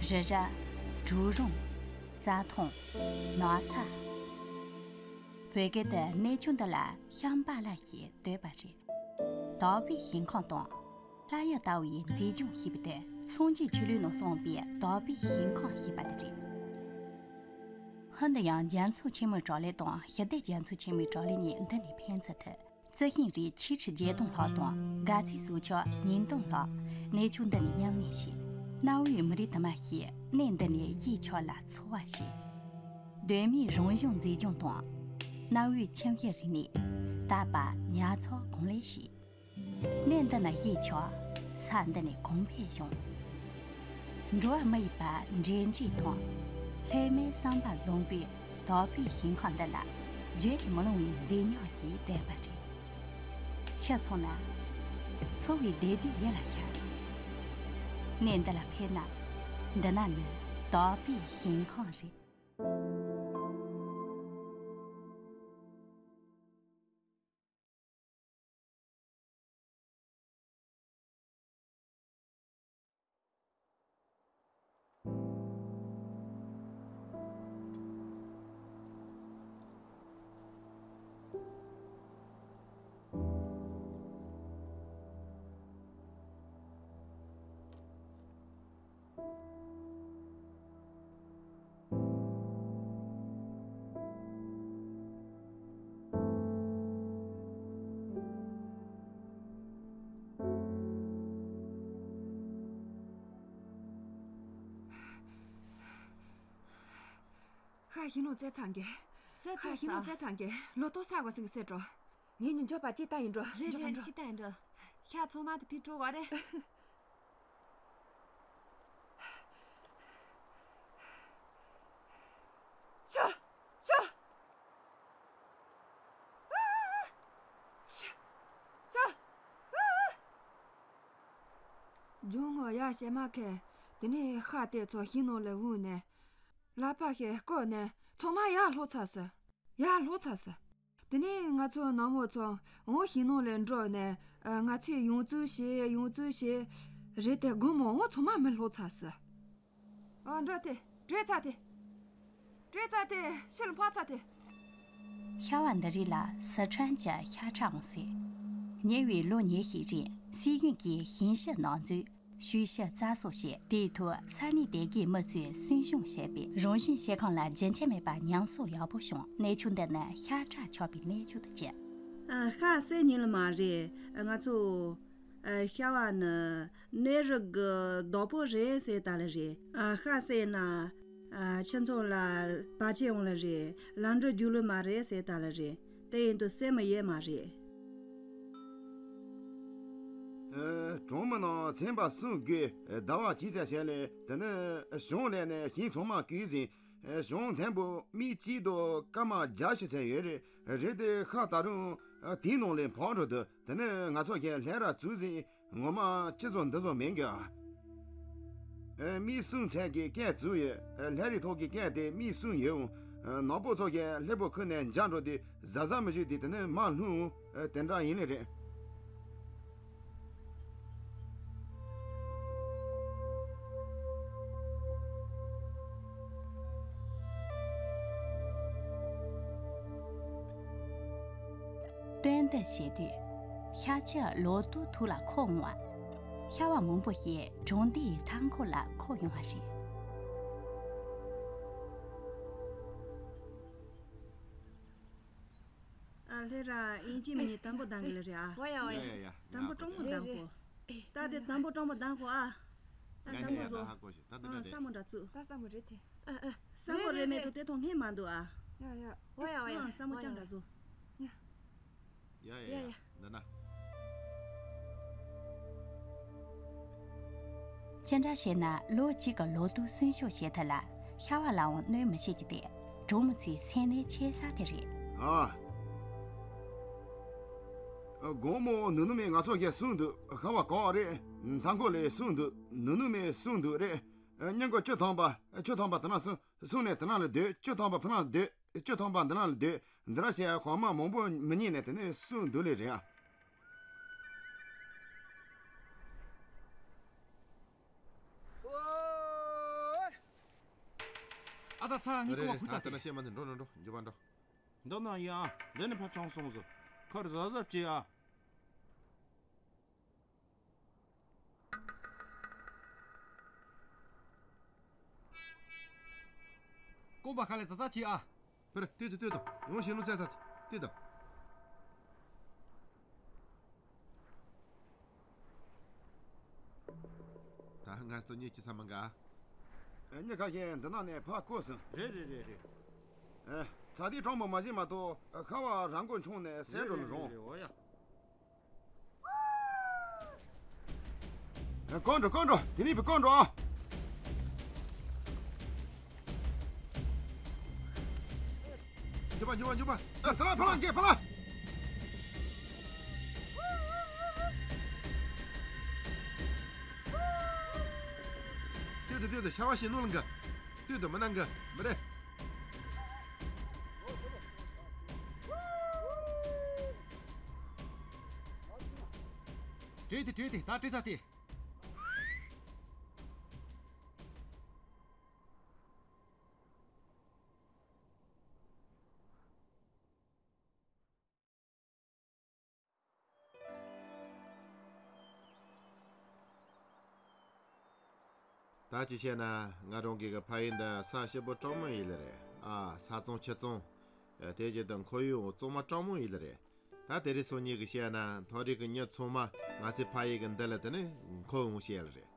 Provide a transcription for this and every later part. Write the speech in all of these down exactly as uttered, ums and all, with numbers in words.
རི་རབ། གྲུ་རོང་། རྩྭ་ཐང་། ནགས་ཚལ། བོད་སྐད་དུ་གནས་ཆུང་འདི་ལ་ཤམ་བྷ་ལ་ཞེས་འདོད་པ་རེད། དག་པའི་ཞིང་ཁམས་དང་། ལྷ་ཡུལ་ལྟ་བུའི་མཛེས་ལྗོངས་ཞེས་པ་དེ་སངས་རྒྱས་ཆོས་ལུགས་ནང་གསུངས་པའི་དག་པའི་ཞིང་ཁམས་ཞེས་པ་དེ་རེད། ཧིན་རྡུ་ཡང་རྒྱ་མཚོ་ཆེན་མོའི་བྲག་ལས་དང་ཞི་བདེ་རྒྱ་མཚོ་ཆེན་མོའི་བྲག་ལས་གཉིས་འདི་ནས་ཕན་ཚུན་མཐུད། རྩི་ཤིང་རིགས་ཆིག་ཁྲི་བརྒྱད་སྟོང་ལྷག་དང་དགའ་ཚལ་སྲོག་ཆགས་ཉིས་སྟོང་ལྷག་གནས་ཆུང་འདི་ནས་མཉམ་གནས་བྱས། གནའ་བོའི་མི་རིགས་དུ་མ་ཞིག་གནས་འདི་ནས་གཞིས་ཆགས་ལ་འཚོ་བ་བྱས། གདོད་མའི་རང་བྱུང་མཛེས་ལྗོངས་དང་། གནའ་བོའི་ཁྱིམ་གཞིས་རིག་གནས། རྟ་པ་ཉ་ཚང་གོང་ལས་བྱས། གནས་འདི་ན་གཞིས་ཆགས། ས་འདི་ནས་གོང་འཕེལ་བྱུང་། འགྲོ་བ་མི་ཡི་བར་འབྲེལ་འདྲིས་དང་། ལྷད་མེད་བསམ་པ་བཟང་པོའི་དག་པའི་ཞིང་ཁམས་འདི་ལ་བརྗོད་ཀྱིས་མི་ལང་བའི་མཛེས་ཉམས་ཀྱིས་ལྡན་པ་རེད། ཕྱིར་སོང་ན། འཚོ་བའི་བདེ་སྡུག་ཡིད་ལ་ཤར། གནས་འདི་ལ་ཕེབས་ན། འདི་ན་ནི་དག་པའི་ཞིང་ཁམས་རེད། ཧ། ཞིང་ནོར་བཙལ་ཚར་གི། ཟས་ཧ། ཚར་ཞིང་ནོར་ས། བཙལ་ཚར་གི། ལོ་ཏོག་ས་གོ་སིང་གི་སེ་འགྲོ། ངས་ཉིན་འཇོག་པ་ཅི་ལྟ་ཡིན་འགྲོ། རེད་འཇོག་རེད། འགྲོ། ཅི་ལྟ་ཡིན་འགྲོ། ཤ་ཚང་མ་དེ་ཕི་དྲུག་གོ་རེད། ཤ། ཤ། ཤ། ཤ། ཇོ་ངོ་ཡ་ཞེ་མ་ཁེ། དེ་ནས་ཤ་དེ་ཚོ་ཞིང་ནང་ལ་བུད་ནས། ལག་པ་ཞིག་བསྐོར་ནས་ཚང་མ་ཡར་ལྷོ་ཚར་སོང་། ཡར་ལྷོ་ཚར་སོང་། དེ་ནས་ང་ཚོ་ནང་མོ་ཚོ་འོ་ཞིང་ནང་ལ་འགྲོ་ནས་ང་ཚོས་ཡོང་ཚུལ་བྱས་ཡོང་ཚུལ་བྱས། རེད་དེ་དགོང་མོ་འོ་ཚང་མ་མི་ལྷོ་ཚར་སོང་། ཨ་འགྲོ་དེ་བྲོས་ཚར་དེ། བྲོས་ཚར་དེ་ཕྱིར་འཕག་ཚར་དེ། ཤ་བ་འདི་རིགས་ལ་སི་ཁྲོན་གྱི་ཤ་ཁྲག་འོང་ཟེར། ཉེ་བའི་ལོ་ཉེར་ཞིག་རིང་སྲིད་གཞུང་གིས་ཞིང་ཞུ་ནང་འཛུལ། ཤུལ་ཤི་རྩ་གསོ་བྱས། དེའི་ཐོག་ས་གནས་དེ་གའི་མི་ཚོས་སྲུང་སྐྱོང་བྱས་པས་རང་བཞིན་ཤ་ཁང་ལ་རྒྱུན་ཆད་མེད་པར་ཉམས་གསོ་ཡག་པོ་བྱུང་། གནས་ཆུང་འདི་ནི་ཤ་ཁྲག་ཆགས་པའི་གནས་ཆུང་དུ་གྱུར། ཨ། ཤ་བསད་ཉིན་ལ་མ་རེད། ང་ཚོ། ཨ། ཤ་བ་ནི་ནད་རིགས་ཀྱི་བདག་པོ་རེད་ཟེར་ད་ལ་རེད། ཨ། ཤ་བསད་ན། ཨ། ཁྱིམ་ཚང་ལ་བར་ཆད་ཡོང་ལ་རེད། ལམ་འགྲོ་རྒྱུག་ལུགས་མ་རེད་ཟེར་ད་ལ་རེད། དེ་ཡིན་དུས་བསད་མི་ཡོད་མ་རེད། ཨ། གྲོང་མི་རྣམས་ཚན་པ་གསུམ་བགོས། ཟླ་བ་གཅིག་ཙམ་ཞིག་ལ་དེ་ནས་གཞུང་ལས་ནས་ཞིང་ཚང་མ་བརྐུས་ཟིན། གཞུང་འཐེན་པོ་མི་གཅིག་དང་སྐར་མ་བརྒྱ་ཞིག་ཙམ་ཡོད་རེད། རེད་དེ་ཤ་ད་རུང་དེའི་ནང་ལས་ཕར་འགྲོ་དུས་དེ་ནས་ང་ཚོ་གིས་ལྷས་ར་བཙུགས་ཟིན། ངོ་མ་ཅི་བཟོ་འདི་བཟོ་མེད་གི། ཨ། མི་གསུམ་ཚན་གྱི་སྐད་བཙུགས་ཡོད། ཨ། ལྷས་རའི་ཐོག་གི་སྐད་དེ་མི་གསུམ་ཡོད་འོང་། ཨ། ནག་པོ་ཚོ་གིས་ལྷས་པོ་ཁུར་ནས་འཇག་འགྲོ་དུས་གཟབ་གཟབ་མི་བྱེད་དུས་དེ་ནས་མར་ལྷུང་འོང་། ཨ། དེ་འདྲ་ཡིན་ལེ་རེད། སྟོན་ཟླ་བཞད་དུས་ཤ་ཁྱི་ལོ་ཏོག་ཐུག་ལ་འཁོར་འོང་བ། ཤ་བ་མང་པོ་ཞིག་གྲོང་སྡེའི་མཐའ་འཁོར་ལ་འཁོར་ཡོང་བ་རེད། ཨ། ལྷས་ར་ཡིན་གཅིག་མིན་གཅིག་དང་པོ་ལྡང་གི་ལ་རེད་ཨ། འོ་ཡ་འོ་ཡ། ཡ་ཡ་ཡ། དང་པོ་སྤྲང་མོ་ལྡང་གོ། རེད་རེད། ད་དེ་དང་པོ་སྤྲང་མོ་ལྡང་གོ་ཨ། ད་ཡ་དང་པོ་ཡ་ཡ། བཟོ། ད་ཧ་གོ་ཤི། ད་དེ་ཨ། འདྲ་ས་རེད། མོ་འདྲ་བཙུགས། ད་ས་མོ་རེད་དེ། ཨ་ཨ། ས་མོ་རེད་མེད་དུ་དེ་ཐོག་སྔས་མ་འདུག་ཨ། ཡ་ཡ། འོ་ཡ་འོ་ཡ། ཨ། ས་མོ་ལྕམ་འདྲ་བཟོ། ཡ། ཡ་ཡ་ཡ། ཡ་ཡ། འདི་ན། ཅི་འདྲ་བྱས་ན་ལོ་གཅིག་གི་ལོ་ཏོག་སྲུང་སྐྱོབ་བྱེད་ཐུབ་ལ་ཤ་བ་ལའང་གནོད་མི་བྱེད་ཀྱི་དེ་གྲོང་མི་ཚོའི་སེམས་ནད་ཆེ་ས་དེ་རེད། ཨ། དགོང་མོ་ནུ་ནུ་མས་ང་ཚོ་ག་གསུངས་འདུག་ཤ་བ་གང་རེད། མཐའ་འཁོར་ལས་གསུངས་འདུག་ནུ་ནུ་མས་གསུངས་འདུག་རེད། སྙིང་གི་བཅུ་ཐམ་པ། བཅུ་ཐམ་པ་དེ་ན་སོང་། སོང་ནས་དེ་ན་ལ་སྡོད། བཅུ་ཐམ་པ་ཕ་ན་ལ་སྡོད། བཅུ་ཐམ་པ་འདི་ན་ལ་སྡོད། འདི་ར་བྱས་གོང་མ་མང་པོ་མི་ཉན་ནས་དེ་ནས་སུ་འདུག་ལེ་རེད་ཨ། ཨ་ད་ཚ་ངའི་རེད་ཀོ་བ་རེད། བུ་ད་ད་དེ་ན་བཤད་མ་ནི་འགྲོ་འགྲོ་འགྲོ། འགྱོད་པ་འགྲོ། འདི་ན་ཡ། འདི་ནི་ཕ་ཆང་སོང་ཟིག་ཁར་གཟབ་གཟབ་བྱེད་ཨ། ཀོ་བ་ཁ་ལས་གཟབ་གཟབ་བྱེད་ཨ། ཕེར་ལྟོས་དང་ལྟོས་དང་། ཡོང་ཞིག་ནོ་ཚ་ཚ་ཚ་ལྟོས་དང་། ད་ང་ཚོ་གཉིས་ཀྱི་ས་མ་འགའ། ཨ་ནི་ཁ་ཤས་འདི་ནང་ནས་ཕར་བཀོད་སོང་། རེད་རེད་རེད་རེད། ཨ། ཚ་དེའི་གྲོང་མོ་མ་བྱེད་མ་གཏོགས་ཁ་བ་རང་མགོ་མཆོང་ནས་སེ་འགྲོ་ལ་རེད་རེད་རོང་། རེད་རེད། འོ་ཡ། ཨ། བཀོད་འགྲོ་བཀོད་འགྲོ། དེ་ནས་བུ་བཀོད་འགྲོ་ཨ། འགྱོད་པ་འགྱོད་པ་འགྱོད་པ། ཨ། ཕར་ལ་ཕར་ལ་འགྱོད་ཕར་ལ། ལྟོས་དང་ལྟོས་དང་། ཤ་བ་ཞིག་ནོ་ལ་འགའ། ལྟོས་དང་མི་ན་འགའ་མི་རེད། བྲོས་ཏེ་བྲོས་ཏེ་ད་བྲོས་ཚར་ཏེ། ད་ཅི་བཤད་ན་ང་རང་གི་གི་ཕ་ཡུལ་འདི་ས་སྐྱིད་པོ་གྲང་མོ་ཡིན་ལེ་རེད་ཨ། ས་གཙང་ཆུ་གཙང་། དེ་བཞིན་དུ་འཁོར་ཡུག་གཙང་མ་གྲང་མོ་ཡིན་ལེ་རེད། ད་དེ་རིང་སང་ཉིན་གི་བཤད་ན་མཐོ་རིས་ཀྱི་མྱི་ཚང་མ་ང་ཚོའི་ཕ་ཡུལ་གི་འདི་ལ་དེ་ནས་འཁོར་འོང་བཤད་ལེ་རེད།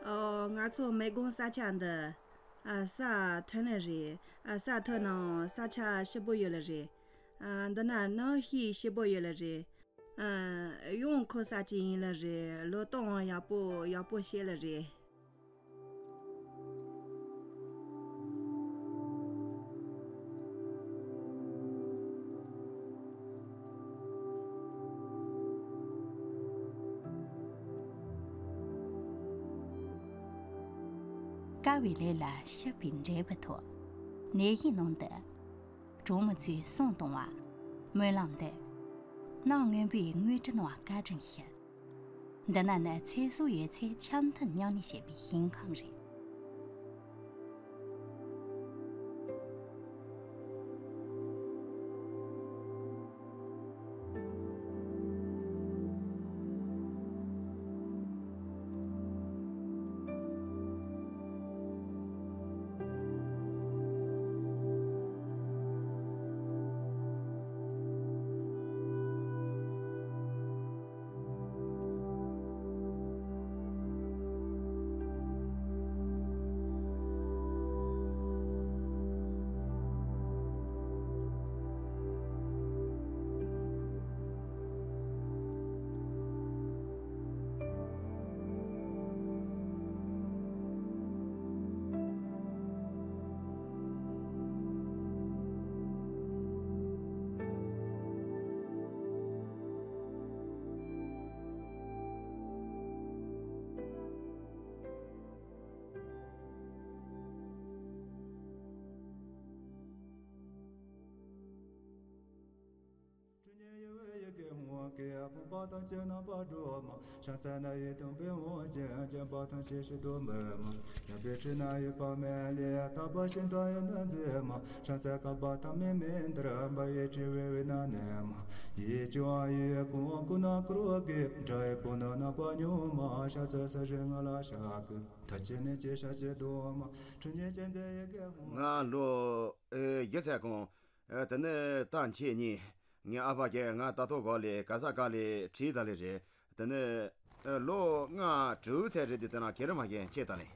ཨོ། ང་ཚོ་མི་གོང་ས་ཆ་འདི། ཨ། ས་མཐོ་ནི་རེད། ཨ། ས་མཐོ་ནའང་ས་ཆ་སྐྱིད་པོ་ཡོད་ལེ་རེད། ཨ། འདི་ན་གནམ་གཤིས་སྐྱིད་པོ་ཡོད་ལེ་རེད། ཨ། ཡང་ཁོ་ས་ཅིག་ཡིན་ལེ་རེད། ལོ་ཏོག་ཡག་པོ་ཡག་པོ་སྐྱེ་ལེ་རེད། དཀའ་བའི་ལས་ལ་ཞབས་པད་འབྲས་བུ་ཐོབ། ནད་ཡམས་ནང་དུ། གྲོགས་མོ་ཚོས་སྲུང་གཏོང་བ། སྨོན་ལམ་འདེབས། གནམ་སྔོན་པོས་དངོས་གྲུབ་གནང་བ་བཀའ་དྲིན་ཞུ། འདི་ན་ནི་ཚེ་སྲོག་ཡོད་ཚད་འཆམ་མཐུན་མཉམ་གནས་བྱེད་པའི་ཞིང་ཁམས་རེད། ཁྲོ་གཉེར་ཡུ་བའི་ཡི་གེ་ཧོང་གི་ཕོངས་པ་ཐམས་ཅད་རྣམ་པར་སྒྲོལ་མ། ཕྱག་འཚལ་ནི་ཡི་དམ་པའི་དབང་ཆེན་བརྒྱན་པ་ཐམས་ཅད་ཞིག་ཏུ་འབུལ་མ། ཡང་པའི་ཁྲི་ན་ཡོད་པ་མེད་ལས་དག་པ་ཤིན་ཏུ་ཡོན་ཏན་མཛེས་མ། ཕྱག་འཚལ་བསྐལ་པ་ཐ་མའི་མི་འདིར་འབར་བའི་དྲི་བའི་འོད་སྣང་ནས་མ། ཡིད་ཀྱང་ཡིད་ཀུན་ཀུན་ན་ཀུ་རུ་གི་སྒྲ་ཡི་བོ་ན་རྣམ་པར་སྙོམས་མ། ཕྱག་འཚལ་ས་གཞི་ང་ལ་ཕྱག་གི་ཐ་ཆེ་ནས་ཅི་ཤ་ཅི་དོ་མ། ཁྲི་ཉེ་ཅན་ཚེ་ཡི་གེ་ཧོང་། ང་ལོ་ཨེ་བཞི་ཚེ་གང་། ཨེ་དེ་ནས་ད་ཁྱེད་གཉིས། ངའི་ཨ་ཕ་གིས་ང་ད་ཐོག་གོ་ལེ་ག་ས་ག་ལེ་ཁྲིད་ད་ལེ་རེད། དེ་ནས་ཨེ་ལོ་ལྔ་དྲུག་ཚེ་རེད་དེ་དེ་ན་ཁྱེད་རང་མ་གན་ཁྱེད་ད་ལེ།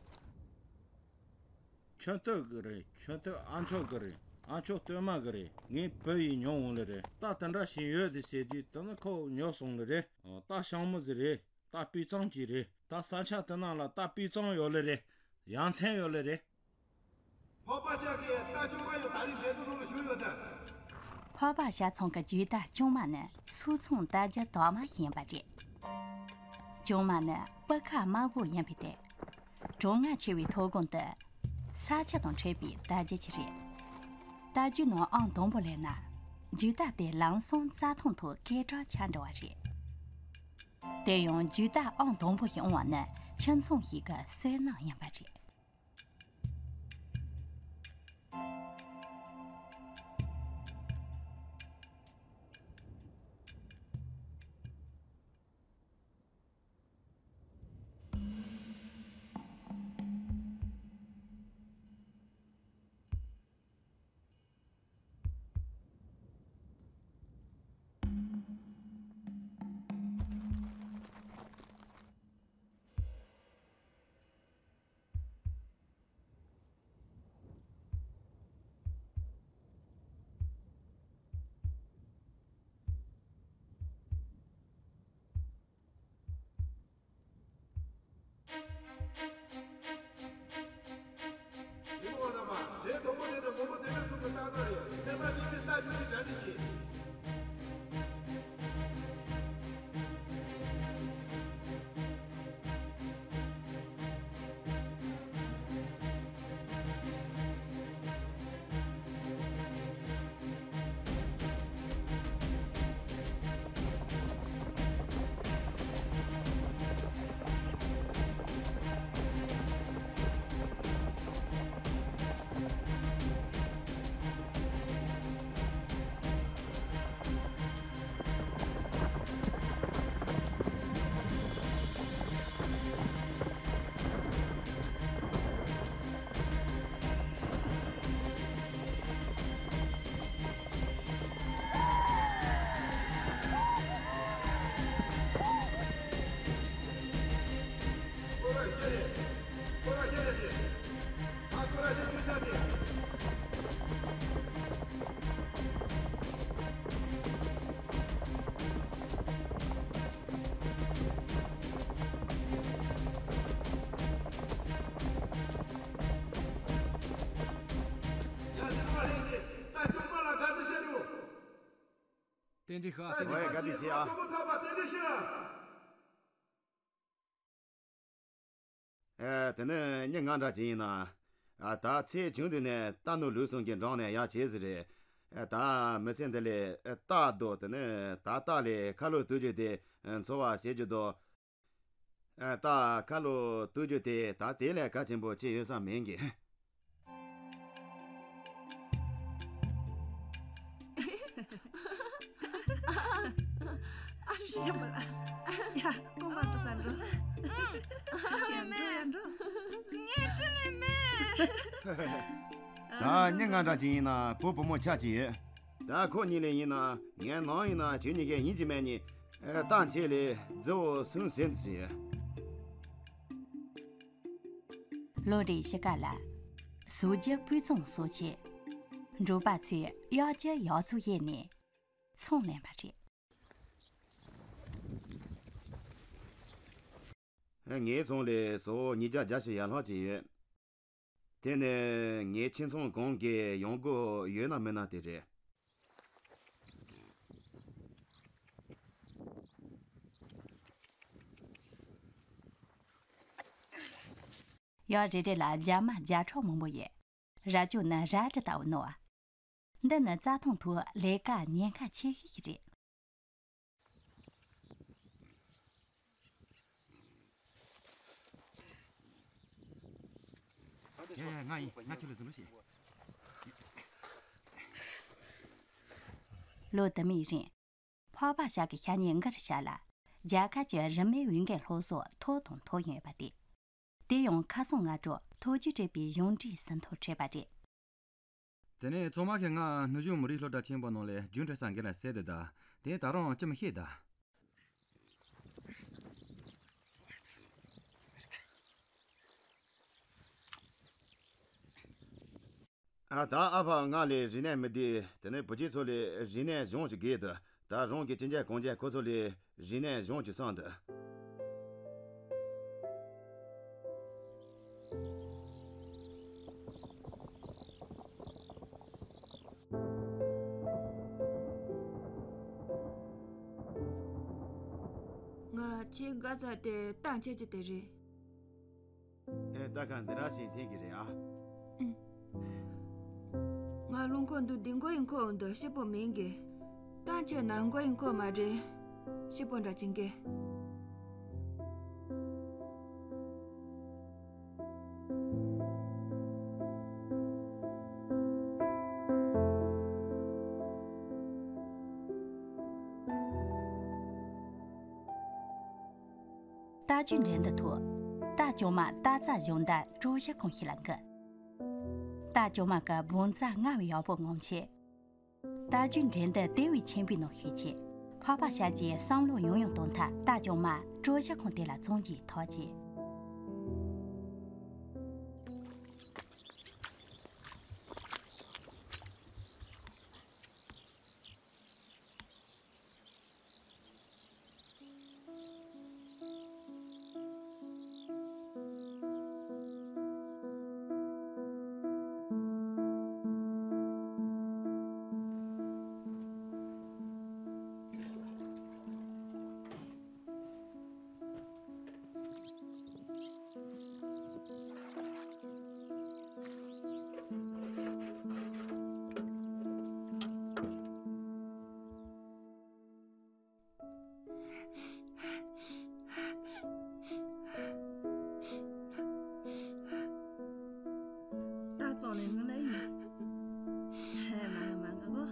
ཁྱོད་སྟོད་གི་རེད། ཁྱོད་སྟོད་ཨ་མཆོག་གི་རེད། ཨ་མཆོག་སྟོད་མ་གི་རེད། ངའི་བུ་ཡིས་ཉོ་འོང་ལེ་རེད། ད་དེ་འདྲ་ཞིག་ཡོད་དེ་ཟེར་དུས་དེ་ནི་ཁོ་ཉོ་སོང་ལེ་རེད། ད་ཤང་མོ་ཟིག་རེད། ད་སྤུས་གཙང་ཅིག་རེད། ད་ས་ཆ་དེ་ནང་ལ་ད་སྤུས་གཙང་ཡོད་ལེ་རེད། ཡ་མཚན་ཡོད་ལེ་རེད། ཕོ་པ་ཤ་གི་རྟ་ཅོ་མ་ཡོད་ད་རིང་འབྲས་དུ་ནང་ལ་བཞུགས་ཡོད་ད། ཕོ་པ་ཤ་ཚང་གི་རྒྱུད་རྟ་ཅོ་མ་ནི་སུ་ཚང་རྟ་རྒྱུ་དོག་མ་ཤེས་པ་རེད། ཅོ་མ་ནི་སྤུ་ཁ་དམར་པོ་ཡིན་པས་ཏེ། གྲང་ངར་ཆེ་བའི་མཐོ་སྒང་དུ། ས་ཆ་དང་འཕྲད་པའི་དར་རྒྱས་ཅིག་རེད། རྟ་རྒྱུག་ནང་ཨང་དང་པོ་སླེབས་ན། རྒྱུག་རྟ་དེ་ལམ་སང་རྩྭ་ཐང་དུ་སྐད་གྲགས་ཆགས་འགྲོ་བ་རེད། དེ་ཡང་རྒྱུག་རྟ་ཨང་དང་པོ་ཞིག་འོང་བ་ནི་ཁྱིམ་ཚང་ཞིག་གི་བསོད་ནམས་ཡིན་པ་རེད། མི་དབང་རྣམ་པ། དེ་དང་པོ་དེ་དང་མང་པོ་དེ་ནས་ཚུགས་པའི་རྟགས་རྟགས་རེད། ཚན་པ་གཉིས་ཀྱི་རྟགས་ཀྱི་གྲ་སྒྲིག་བྱེད། རྟེན་འབྲེལ་ཤོག་ཨ། རྟེན་འབྲེལ། ཨོ་ཡ། ག་དུས་བྱེད་ཨ། ཨེ། དེ་ནས་མྱི་ང་འདྲ་ཅིག་ཡིན་ན། ཨ། ད་ཚེ་གང་དུས་ནས་རྟ་ནོར་ལུག་གསུམ་གྱི་འགྲམ་ནས་ཡར་བྱེད་ཟིག་རེད། ཨ། ད་མི་ཚེ་འདི་ལས་རྟ་འདུག་དེ་ནས་ད་རྟ་ལས་ཁ་ལོ་བཏུག་རྒྱུ་དེ་འཚོ་བ་བྱེད་རྒྱུ་འདུག་ཨ། རྟ་ཁ་ལོ་བཏུག་རྒྱུ་དེ་ད་དེ་ལས་གལ་ཆེན་པོ་ཅི་ཡོད་ས་མིན་གི། ཨ་རུ་ཞབས་ལ། ཡ། ཀོང་པ་འགྲོ་ས་འགྲོ། ཨ། ཡ། འགྲོ་ཡ་འགྲོ། ངས་སྤྲིན་ལས་མེད། ད་མྱི་ང་འདྲ་ཅིག་ཡིན་ན་བུ་བུ་མོ་ཆ་གཅིག་ཡོད། ད་ཁོ་གཉིས་ལས་ཡིན་ན་ངའི་ནང་ཡིན་ན་ཁྱོད་གཉིས་ཀས་ཡིན་གཅིག་མིན་གཉིས། ཨ། རྟ་མཆོག་ལས་རྫི་བོ་གསུམ་ཟིན་ཟིན་ཡོད། ལོ་རེའི་དཔྱིད་ཀ་ལ། ཟོག་རྒྱུ་སྤུས་གཙང་བཟོ་ཆེད། འབྲོག་པ་ཚོས་གཡག་རྒྱུ་ཡག་བཙོག་དབྱེ་ནས་ཚོང་ལེན་པ་རེད། ངའི་ཚང་ལ་ཟོག་ཉིས་བརྒྱ་བརྒྱད་ཅུ་ཡར་ལྷག་ཅིག་ཡོད། དེ་ནི་ངའི་ཁྱིམ་ཚང་གང་གི་ཡོང་སྒོ་ཡོད་ན་མེད་ན་དེ་རེད། གཡག་རེ་རེ་ལ་རྒྱ་མ་བརྒྱ་ཕྲག་མང་པོ་ཡོད། རྭ་ཅོ་ནི་རལ་གྲི་ལྟ་བུ་ནོ། འདི་ནི་རྩྭ་ཐང་དུ་ལས་ཀ་ཉེན་ཁ་ཆེ་ཤོས་ཤིག་རེད། ཡ་ཡ། ང་ཡིན། ང་ཁྱོད་ལ་ཟུར་ཞིག་ལོ་དུ་མའི་རིང་། ཕག་པ་ཤ་གི་ཤ་ཉེ་འགར་ཤ་ལ། རྒྱལ་ཁབ་ཀྱི་རིན་མེད་འོས་འགན་སློབ་གསོ་ཐོབ་དང་ཐོབ་ཡོད་པ་སྟེ། དེ་ཡང་ཁ་སང་སྔ་དྲོ་ཐོ་ཅུ་སྤྲད་པའི་གཞུང་འབྲེལ་ཟིན་ཐོ་སྤྲད་པ་རེད། དེ་ནས་ཚང་མ་གིས་ང་ནུབ་བྱང་མི་རིགས་སློབ་གྲྭ་ཆེན་པོ་ནང་ལས་རྒྱུགས་སྤྲད་ས་འགན་ལ་ཟེར་དེ་གདའ། དེ་ད་རུང་ཅི་མི་ཤེས་གདའ། ཨ། ད་ཨ་ཕ་ང་ལས་རིག་གནས་མི་བདེ། དེ་ནས་བུ་ཆེ་ཚོ་ལས་རིག་གནས་གཞུང་ཞིག་དགོས་འདུག་ད་རང་གི་ཅི་འཇལ་གང་འཇལ་ཁོ་ཚོ་ལས་རིག་གནས་གཞུང་ཞིག་གསང་འདུག་ང་ཁྱེད་དགའ་ས་དེ་རྟ་མཆོག་གི་དེ་རེད། ཨེ། ད་ག་འདི་ར་ཞིག་འཐེན་གི་རེད་ཨ། ཨ། རླུང་འཁོར་འདུག་འདི་མགོ་ཡི་འཁོར་འདུག་ཤི་པོ་མིན་གི། ཏང་ཆེ་ན་མགོ་ཡི་འཁོར་མ་རེད། ཤི་པོ་འདྲ་ཅིང་གི། རྟ་རྒྱུག་འགྲན་བསྡུར་ཐོག་རྟ་ཅོ་མ་རྟ་རྩ་གཞུང་བདག་གྲོ་ཞིབ་ཁོང་ཞིག་ལ་འགུལ། རྟ་ཅོ་མ་གི་བོང་རྩ་སྔར་བས་ཡག་པོ་ངོམ་ཆེད། རྟ་རྒྱུག་འགྲན་བསྡུར་དེ་བས་ཆེན་པོའི་ནང་ཞུགས་ཆེད། འཕགས་པ་ཞབས་ཀྱིས་བསམ་བློ་ཡང་ཡང་གཏོང་ཐབས་རྟ་ཅོ་མ་གྲོ་ཞིབ་ཁོང་དེ་ལ་བཙོང་རྒྱུའི་ཐག་བཅད། རྟ་བཙོང་ནས་ངུ་ལེ་ཡིན། ཧེ་མ་ང་མ་ང་གོ།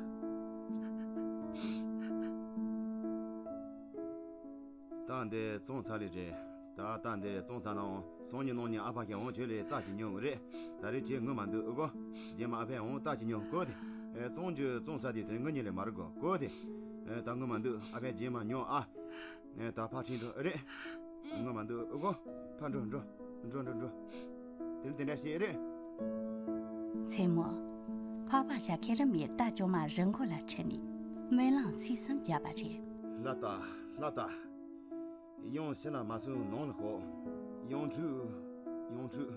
རྟ་འདི་བཙོང་ཚར་ལེ་རེད། ད་རྟ་འདི་བཙོང་ཚར་ནའང་སང་ཉིན་གནངས་ཉིན་ཨ་ཕ་གིས་འོང་ཁྱོད་ལས་རྟ་ཅིག་ཉོ་གི་རེད། ད་རེས་ཁྱོད་ངུ་མ་འདུག་ཨུ་གོ། རྗེས་མ་ཨ་ཕས་འོང་རྟ་ཅིག་ཉོ་གོ་དེ། ཨེ། བཙོང་རྒྱུ་བཙོང་ཚར་དེ་དེ་ངུ་ཉིན་ལས་མ་རུ་གོ་གོ་དེ། ཨེ། ད་ངུ་མ་འདུག་ཨ་ཕས་རྗེས་མ་ཉོ་ཨ། ཨེ། ད་ཕར་ཁྲིད་འགྲོ་ཨེ་རེད། ངུ་མ་འདུག་ཨུ་གོ། ཕར་འགྲོ་འགྲོ། འགྲོ་འགྲོ་འགྲོ། དེ་ནི་དེ་འདྲ་ཞིག་ཨེ་རེད། མཚན་མོ། འཕགས་པ་ཞབས་མཁན་རིན་མོས་རྟ་ཅོ་མ་རི་མགོ་ལ་ཁྲིད་ནས་སྨོན་ལམ་ཚིག་གསུམ་བརྒྱབ་པ་རེད། ལྷ་རྟ། ལྷ་རྟ། ཡང་ཕྱི་ལ་མ་སོང་ནང་ལ་ཤོག་ཡང་ཁྲུས། ཡང་ཁྲུས།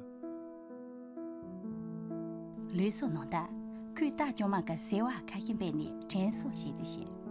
ལུས་སྲོག་ནང་ད་ཁོས་རྟ་ཅོ་མ་གི་ཟེ་བ་ཁ་ཤས་སྦས་ནས་དྲན་གསོ་བྱེད་དུ་བྱེད།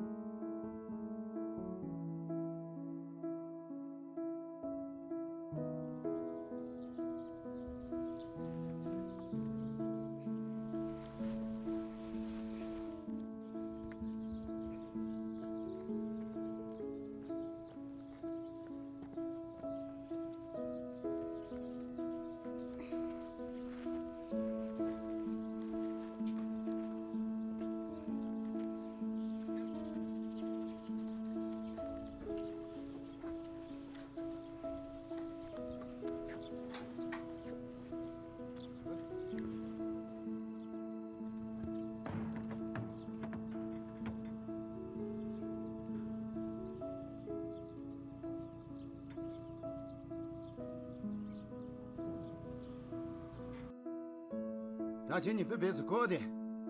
ད་ཁྱེད་གཉིས་སྤུ་སྦས་སུ་གོ་དེ།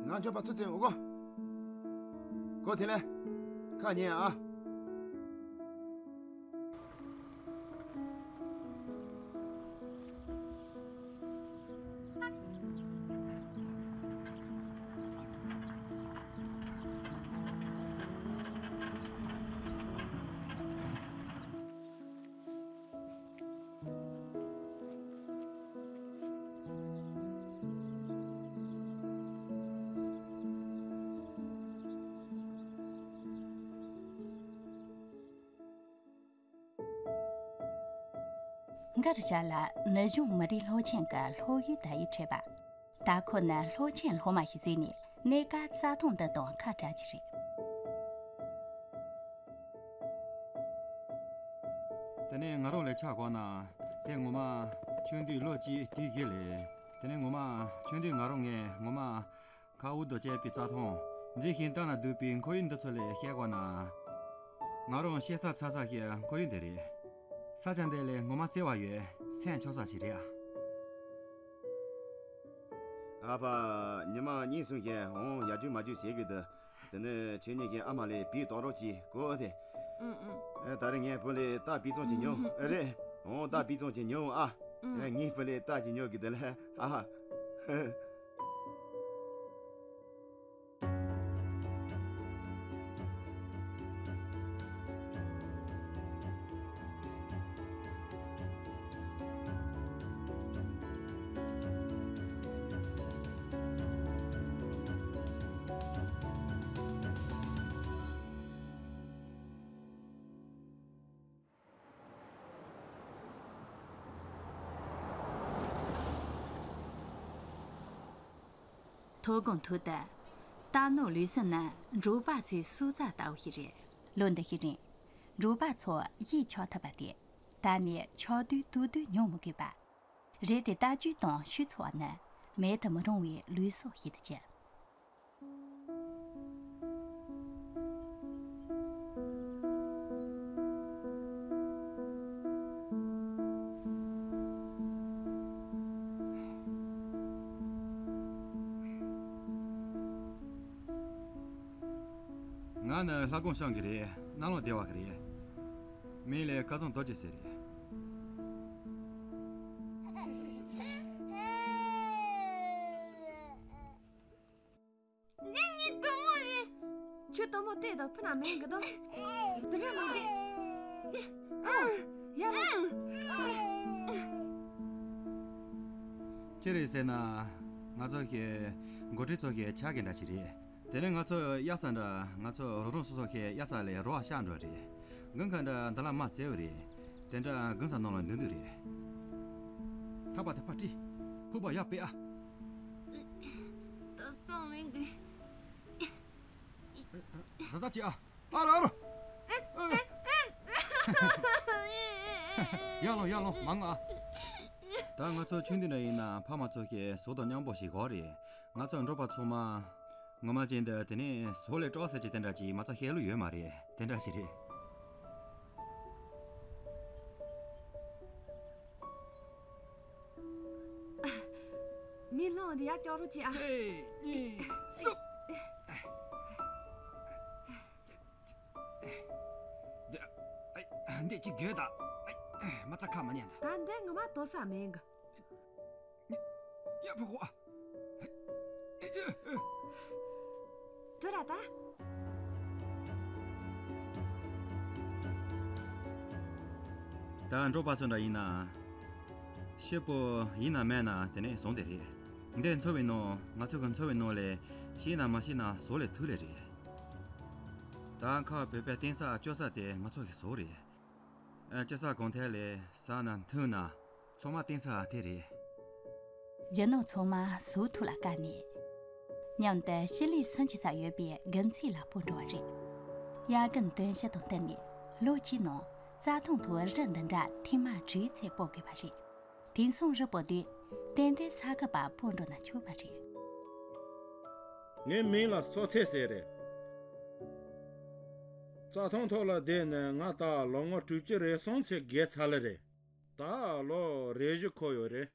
ང་འཇོག་པ་ཚུར་བཙན་འོ་གོ། གོ་དེ་ལས། ཁ་ཉན་ཨ། འགར་ཞལ་ལ་ནུ་གཞོན་མི་རིགས་སློབ་ཆེན་གྱི་སློབ་ཡོན་དར་ཡིག་ཁྲིད་པ། ད་ཁོ་ནི་སློབ་ཆེན་སློབ་མ་ཞིག་བཙུགས་ནས་གནས་སྐབས་རྩ་དོན་འདི་དང་ཁ་བྲལ་གྱི་རེད། དེ་ནས་ང་རང་ལ་ཆ་བཞག་ན། དེ་ངོ་མ་ཆུང་དུས་ལོ་གཅིག་དུས་བཞི་ལས། དེ་ནས་ངོ་མ་ཆུང་དུས་ང་རང་ངས་ངོ་མ། མཁའ་དབུགས་དང་བཅས་པའི་རྩྭ་ཐང་། མཛེས་ཤིང་བལྟས་ན་སྡུག་པའི་ཁོར་ཡུག་འདི་ཚོ་ལ་བཤད་དགོས་ན། ང་རང་གཤེགས་ས་འཚར་ས་ཞིག་ཁོར་ཡུག་འདི་རེད། ས་ཆ་འདི་ལ་ངོ་མ་བརྩེ་བ་ཡོད། སེམས་ཆགས་ས་ཞིག་རེད་ཨ། ཨ་ཕ། ཉི་མ་གཉིས་གསུམ་ཞིག་འོང་ཡར་རྒྱུག་མར་རྒྱུག་བྱེད་ཀྱི་འདུག་དེ་ནས་ཁྱེད་གཉིས་ཀྱིས་ཨ་མ་ལ་བེའུ་ལྟ་རོགས་གྱིས་གོ་དེ། ཨུ་ཨུ། ཨེ། ད་རེས་ངས་བུ་ལ་རྟ་བེའུ་བཙོང་གྱིན་ཉོ། ཨེ་རེད། འོང་རྟ་བེའུ་བཙོང་གྱིན་ཉོ་ཨ། ཨུ། ངས་བུ་ལ་རྟ་གྱིན་ཉོ་གི་འདུག་ལ་ཨ། ཐོ་དགོང་ཐུག་ད། རྟ་ནོར་ལུས་སེམས་ནི་འབྲོག་པ་ཚོའི་སྲོག་རྩ་ལྟ་བུ་ཞིག་རེད། ལོ་འདི་ཤི་རིང་། འབྲོག་པ་ཚོ་ཡིད་ཆགས་ཐུབ་པ་དེ། ད་ནི་ཆགས་སྡུག་སྡུག་སྡུག་མྱོང་མི་དགོས་པ། རེད་དེ་ལྟ་རྒྱུ་དང་ཤུགས་འཚོ་བ་ནི་མེད་དུ་མི་རུང་བའི་ལུས་སྲོག་ཞིག་ཏུ་གྱུར། ང་ནི་ལྷ་ཀོང་ཤང་གི་རེད། གནམ་ལོ་སྡེ་བ་གི་རེད། མིང་ལ་སྐལ་བཟང་རྡོ་རྗེ་ཟེར་རེད། འདི་ངའི་དོ་མོ་རེད། ཁྱོད་དོ་མོ་བལྟས་དང་ཕུ་ན་མེད་གི་དོ། འདི་འདྲ་མ་བྱེད། ཨ། ཡ་ལ། ཅི་རེད་ཟེར་ན། ང་ཚོ་གི་འགོ་ཁྲིད་ཚོ་གི་ཆ་གི་འདྲ་ཞིག་རེད། དེ་ནས་ང་ཚོ་གཡར་ས་འདྲ་ང་ཚོ་རོགས་རམ་སོ་སོ་གི་གཡར་ས་ལས་རོགས་བཤགས་འགྲོ་རེད། དགུན་ཁ་འདྲ་འདི་ལ་མ་བཙལ་བ་རེད། དེ་འདྲ་དགུན་ས་ནང་ལ་འདུག་འདུག་རེད། ཐག་པ་དེ་ཕར་དཀྲིས། ཕུ་པ་ཡར་ཕུད་ཨ། ད་སང་མིན་གི། ཟ་ཟ་ཅི་ཨ། ཨ་རོ་ཨ་རོ། ཡར་ལོངས་ཡར་ལོངས་མ་ང་ཨ། ད་ང་ཚོ་ཆུང་དུས་ནས་ཡིན་ན་ཕ་མ་ཚོ་གི་ཟོག་དང་མཉམ་པོ་ཞིག་གོ་རེད། ང་ཚོ་འབྲོག་པ་ཚང་མ། ངོ་མ་ཅན་དུ་དེ་ནས་ཟོག་ལས་སྤྲོ་ཟེར་གྱི་དེ་འདྲ་ཅིག་མ་རྩ་ཤེས་ལུགས་ཡོད་མ་རེད། དེ་འདྲ་ཞིག་རེད། མི་ལྷོང་དེ་ཡར་ཅོག་རོ་ཅིག་ཨ། གཅིག་གཉིས་གསུམ། འདི་ཅི་དགོས་ད། མ་རྩ་ཁ་མ་ཉན་ད། ད་འདི་ངོ་མ་དོ་ས་མེད་གི། ཡ་ཕོ་ཁོ། དུ་ར་ད། ད་འབྲོག་པ་ཚོ་འདྲ་ཡིན་ན། ཤི་པོ་ཡིན་ན་མེད་ན་དེ་ནས་བཟང་དེ་རེད། འདི་འཚོ་བའི་ནང་ང་ཚོ་གི་འཚོ་བའི་ནང་ལས་ཤི་ན་མ་ཤི་ན་ཟོག་ལས་ཐུག་ལས་རེད། ད་ཁ་བོད་པའི་བསྟེན་ས་སྤྱོད་ས་དེ་ང་ཚོ་གི་ཟོག་རེད། ཨ། ཅི་ས་གང་ཐད་ལས་ཟ་ན་འཐུང་ན་ཚང་མ་བསྟེན་ས་དེ་རེད། རྒྱུ་ནོར་ཚང་མ་ཟོག་ཐུག་ལ་བཀལ་ནས། མཉམ་དུ་ཕྱི་ལུས་སུན་ཅི་ས་ཡོད་པའི་དགུན་ཚིགས་ལ་སྤོ་འགྲོ་བ་རེད། དབྱར་དགུན་སྟོན་གཞི་དང་བསྟུན་ནས་ལོ་གཅིག་ནང་རྩྭ་ཐང་དུ་རི་འདི་འདྲ་ཐེངས་མ་དྲུག་ཙམ་སྤོ་དགོས་པ་རེད། དེང་སང་རི་སྤོ་དུས་ཏན་ཏན་ས་ཁུལ་པ་སྤོ་འགྲོ་ན་ཆོག་པ་རེད། ངའི་མིང་ལ་སོ་ཚེ་ཟེར་རེད། རྩྭ་ཐང་ཐོག་ལ་བསྡད་ནས་ང་ད་ལོ་ངོ་དྲུག་ཅུ་རེ་གསུམ་ཙམ་བརྒལ་ཚར་ལེ་རེད། ད་ལོ་རེ་བཞི་འཁོར་ཡོད་རེད།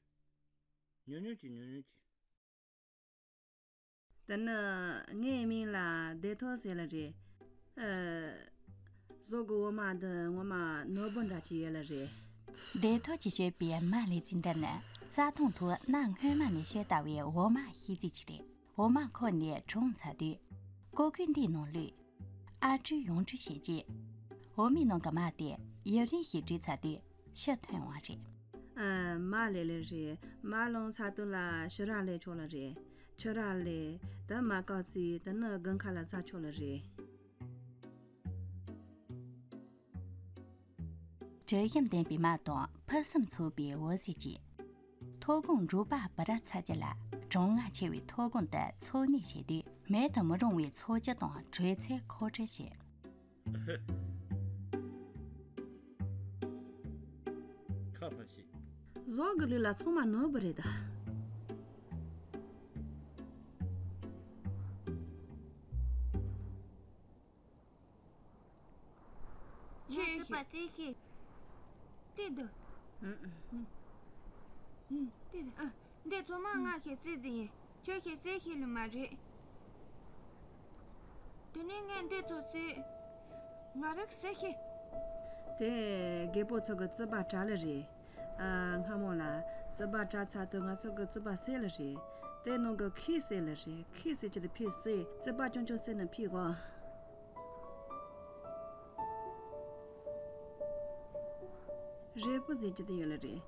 ཉུང་ཉུང་གྱིས་ཉུང་ཉུང་གྱིས། དེ་ནི་ངའི་མིང་ལ་བདེ་ཐོག་ཟེར་ལེ་རེད། ཨ། ཟོག་གི་འོ་མ་འདི་ངོ་མ་ནོར་བུ་འདྲ་ཅིག་ཡོད་ལེ་རེད། བདེ་ཐོག་གིས་བཤད་པའི་མ་ལེ་ཙི་འདི་ནི་རྩྭ་ཐང་དུ་གནའ་སྔོན་མ་ནས་བཤད་ལྟ་བའི་འོ་མ་ཤེལ་ཙི་ཅིག་རེད། འོ་མ་ཁོ་ནས་གྲོངས་ཚར་དུས། ཀོ་ཀུན་འདིའི་ནང་ལུས། ཨ་ཀྲུའི་ཡང་ཀྲུའི་བྱས་རྗེས། འོ་མའི་ནང་གི་མ་དེ་ཡུན་རིང་ཞིག་བསྒྲིགས་ཚར་དུས་ཕྱིར་ཐོན་འོང་བ་རེད། ཨ། མ་ལེ་ལེ་རེད། མ་ལོངས་ཚར་དུས་ལ་ཕྱུ་ར་ལེ་ཆོག་ལེ་རེད། ཕྱུ་ར་ལེ། དེ་མ་བཀག་ཙི་དེ་ནི་དགུན་ཁ་ལ་ཟ་ཆོག་ལེ་རེད། དྲི་ཞིམ་ལྡན་པའི་མ་དང་ཕུན་སུམ་ཚོགས་པའི་འོད་ཟེར་གྱིས། ཐོ་དགོང་འབྲོག་པ་སྤུ་ར་ཚ་རྒྱུད་ལ་གྲང་ངར་ཆེ་བའི་ཐོ་དགོང་དུ་འཚོ་གནས་བྱེད་དུས་མེད་དུ་མི་རུང་བའི་འཚོ་བཅུད་དང་དྲོད་ཚད་མཁོ་སྤྲོད་བྱེད། ཁ་ཕ་ཤི། ཟོག་གི་ལུས་ལ་ཚང་མ་ནོར་བུ་རེད་ད། ཆེ་ཞིག་ང་ཚོ་པ་སེ་ཤི། ཏི་དུ། ཏི་དུ་ཨ། འདི་ཚོ་མ་ང་ཞིག་སེ་ཟིན་ཡིན། ཁྱོད་ཞིག་སེ་ཤི་ལུ་མ་རེད། དེ་ནས་ངས་འདི་ཚོ་སེ། ང་རིག་སེ་ཤི། དེ་རྒད་པོ་ཚོ་གི་རྩིད་པ་དྲ་ལེ་རེད། ཨ། སྔ་མོ་ལ་རྩིད་པ་དྲ་ཚར་དུས་ང་ཚོ་གི་རྩིད་པ་སེ་ལེ་རེད། དེ་ནང་གི་ཁེ་སེ་ལེ་རེད། ཁེ་སེ་ཅི་དེ་ཕི་སེ། རྩིད་པ་ཅུང་ཅུང་སེ་ནི་ཕི་གོ། རེ་སྤུ་ཟེར་གྱི་དེ་ཡོད་ལེ་རེད།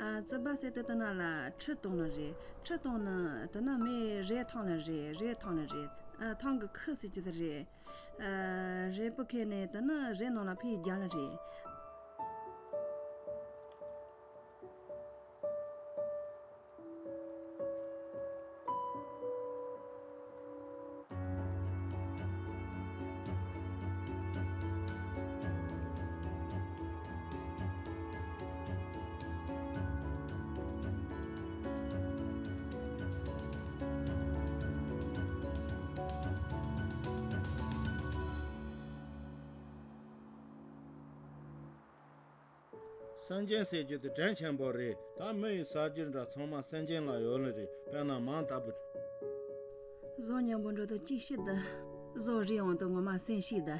ཨ། རྩིད་པ་ཟེར་དེ་དེ་ན་ལ་ཁྲི་གཏོང་ནི་རེད། ཁྲི་གཏོང་ནི་དེ་ན་མི་རེ་ཐང་ལེ་རེད། རེ་ཐང་ལེ་རེད། ཨ། ཐང་གི་ཁུ་ཟེར་གྱི་དེ་རེད། ཨ། རེ་སྤུ་ཁེ་ནི་དེ་ན་རེ་ནང་ལ་ཕི་རྒྱ་ལེ་རེད། སེམས་ཅན་ཟེར་རྒྱུ་དེ་དྲིན་ཆེན་པོ་རེད། ད་མི་ཡི་ཟ་རྒྱུ་འདྲ་ཚང་མ་སེམས་ཅན་ལ་ཡོད་ནི་རེད། དཔེར་ན་མ་ལྟ་བུ། ཟོག་མཉམ་པོ་འགྲོ་དུས་ཅིག་ཤི་ད། ཟོག་རིགས་འོང་དུས་ངོ་མ་སེམས་ཤི་ད།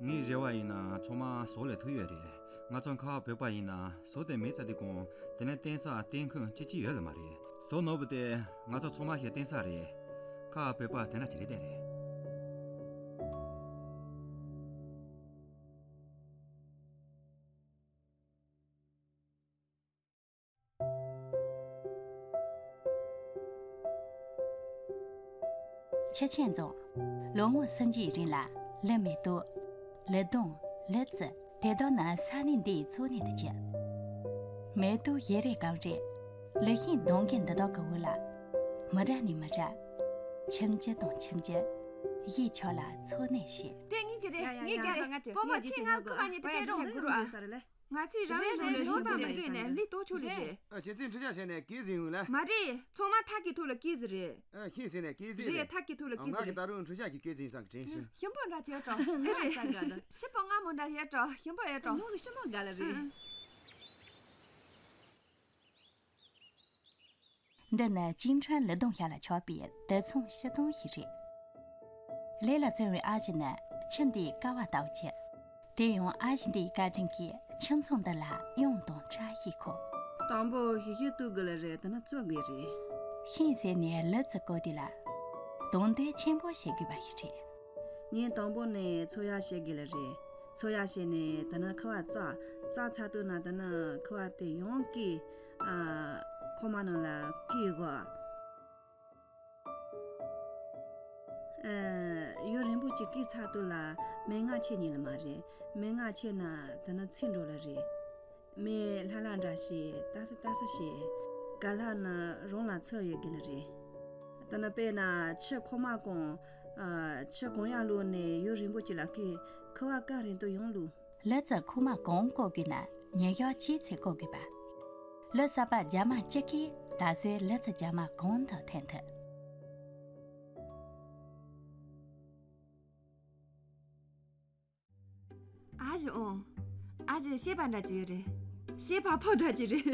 ངའི་རེ་བ་ཡིན་ན་ཚང་མ་ཟོག་ལས་ཐུག་ཡོད་རེད། ང་ཚོ་ཁ་བ་བོད་པ་ཡིན་ན་ཟོག་དེ་མེད་ཚར་དུས་གོང་དེ་ནས་བརྟེན་ས་བརྟེན་ཁུངས་ཅི་ཅི་ཡོད་ལ་མ་རེད། ཟོག་ནོར་བུ་དེ་ང་ཚོ་ཚང་མ་ཞིག་བརྟེན་ས་རེད། ཁ་བ་བོད་པ་དེ་འདྲ་ཅིག་རེད་དེ་རེད། ཆུ་ཆེན་རྫོང་། ལོ་ངོ་སུམ་ཅུའི་རིང་ལ་ལི་མེ་ཏོག་ལི་སྡོང་། ལི་ཙི། དེ་དག་ནི་ས་གནས་འདིའི་གཙོ་གནད་དུ་གྱུར། མེ་ཏོག་བཞད་རིམ་སྒང་རེད། ལི་ཤིང་སྡོང་རྒན་འདི་དག་གི་འོག་ལ་མི་འདྲ་ནས་མི་འདྲ། ཁྱིམ་རྒྱུད་དང་ཁྱིམ་རྒྱུད། གཡས་ཕྱོགས་ལ་འཚོ་གནས་བྱེད། དེ་ངེད་ཀྱི་རེད། ཡ་ཡ་ངེད་ཀྱི་ཡ་རེད། ཡ་བུ་མོ་ཡ་ཚེ་ང་ཁུ་མ་ཉི་དེ་སྤྲད་རོགས་དགོས་རོགས་ཨ། ང་ཚོས་རང་རེ་རེ་ལོ་པ་མི་དགོས་ནས་ལི་ཏོ་ཆོ་རེ་རེད། ཨ། ཁྱེད་ཚོས་འཕྲུལ་ཆས་བྱས་ནས་གས་ཟིན་ཡོང་ལ། མ་རེད། ཚང་མ་ཐག་གི་ཐོག་ལ་གས་ཟིན་རེད། ཨ། ཤིང་ཟིན་ནས་གས་ཟིན་རེད། རེད། ཐག་གི་ཐོག་ལ་གས་ང་ཟིན་གིས་རེད། ད་རུང་འཕྲུལ་ཆས་ཀྱིས་གས་ཟིན་བསམ་གི་དྲན་ཤིང་། ཞིམ་པོ་འདྲ་བྱས་འགྲོ། ཨེ་རེད། ས་འགའ་ད། ཤི་པོ་ང་མོ་འདྲ་བྱས་འགྲོ། ཞིམ་པོ་ཡོད་འགྲོ། ནོར་གི་ཤི་མོ་འགའ་ལ་རེད། ཨ། འདི་ནི་ཅིང་ཁྲོན་ལི་སྡོང་ཤ་ལ་ཆགས་པའི་དུད་ཚང་ཕྱི་སྡོང་ཞིག་རེད། ལས་ལ་བརྩོན་པའི་ཨ་ཞེ་ནི་ཆུ་འདིའི་ཀ་བ་ལྟ་བུ་ཅིག་དེ་ཡང་ཨ་ཞེ་འདིའི་བཀའ་དྲིན་གྱིས་ཁྱིམ་ཚང་འདི་ལ་གཡང་དང་བཀྲ་ཤིས་ཁོག་དང་པོ་ཤིང་ཤིང་གཏུབ་དགོས་ལ་རེད། དེ་ནས་བཙོ་དགོས་རེད། ཤིང་ཟེར་ནས་ལི་ཙི་བཀོལ་དུས་ལ་དང་དོད་ཆེན་པོ་བྱེད་དགོས་པ་ཞིག་རེད། ངས་དང་པོ་ནས་ཚོས་ཡག་བྱེད་དགོས་ལ་རེད། ཚོས་ཡག་བྱས་ནས་དེ་ནས་ཁུ་བ་བཙགས། བཙགས་ཚར་དུས་ན་དེ་ནས་ཁུ་བ་དེ་ཡང་བསྐྱིས། ཨ། ཁོག་མ་ནང་ལ་བསྐྱིས་དགོས། ཨ། ཡུན་རིང་པོ་ཅིག་བསྐྱིས་ཚར་དུས་ལ་མེ་ངར་ཆེ་ཉིད་ལ་མ་རེད། མེ་ངར་ཆེ་ན་དེ་ནས་ཚིག་འགྲོ་ལ་རེད། མེ་ལྷ་ལྷ་འདྲ་ཞིག་ཏ་སི་ཏ་སི་ཞིག་ག་ལྷག་ན་རང་ལ་ཚོད་ཡོད་དགོས་ལ་རེད། དེ་ནས་དཔེར་ན་ཆུ་ཁོག་མ་གང་། ཨ། ཆུ་གང་ཡག་བླུགས་ནས་ཡུན་རིང་པོ་ཅིག་ལ་བསྐྱིས། ཁུ་བ་གང་རིང་དུ་ཡང་བླུགས། ལི་ཙི་ཁུག་མ་གང་བཀོལ་དགོས་ན་ཉིན་ཞག་གཅིག་ཚེ་བཀོལ་དགོས་པ། ལི་གསར་པ་རྒྱ་མ་སྤྱི་ཁའི་ད་གཟོད་ལི་ཙི་རྒྱ་མ་གང་དུ་འཐེན་ཐུབ། ཨ་ཞེ་ཨོང་། ཨ་ཞེ་ཤེས་པ་འདྲ་ཅིག་ཡོད་རེད། ཤེས་པ་ཕོ་འདྲ་ཅིག་རེད།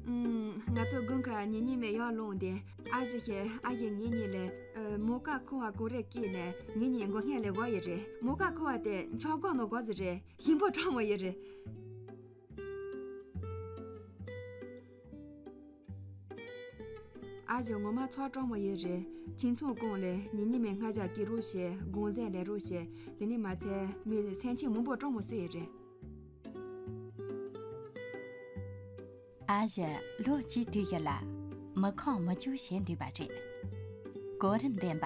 ཨུམ། ང་ཚོ་དགུན་ཁ་ཉིན་ཉི་མའི་ཡར་ལངས་དེ་ཨ་ཞེ་ཞེ་ཨ་ཞེ་ངེད་གཉིས་ལ་མོ་ཀ་ཁུ་བ་གང་རེ་བསྐྱིས་ནས་ངེད་གཉིས་མགོ་སྔས་ལ་བསྒོར་ཡོད་རེད། མོ་ཀ་ཁུ་བ་དེ་འཁྱག་སྒོ་ནང་བསྒོར་ཟིན་རེད། ཞིམ་པོ་གྲང་མོ་ཡོད་རེད། ཨ་ཞེ་ངོ་མ་ཚོགས་གྲང་མོ་ཡོད་རེད། ཁྱིམ་ཚང་གང་ལ་ཉིན་ཉི་མའི་སྔ་ཞག་སྐྱིད་རོགས་བྱེད། དགོང་ཟས་ལས་རོགས་བྱེད། དེ་ནས་མ་ཚད་མི་སེམས་ཅན་མང་པོ་གྲང་མོ་བཟོས་ཡོད་རེད། ཨ་ཞེ་ལོ་གཅིག་དུས་ཡུན་ལ་མི་ཁོམ་མི་ཆུང་བྱེད་འདོད་པ་རེད། གོ་རིམ་ལྡན་པ།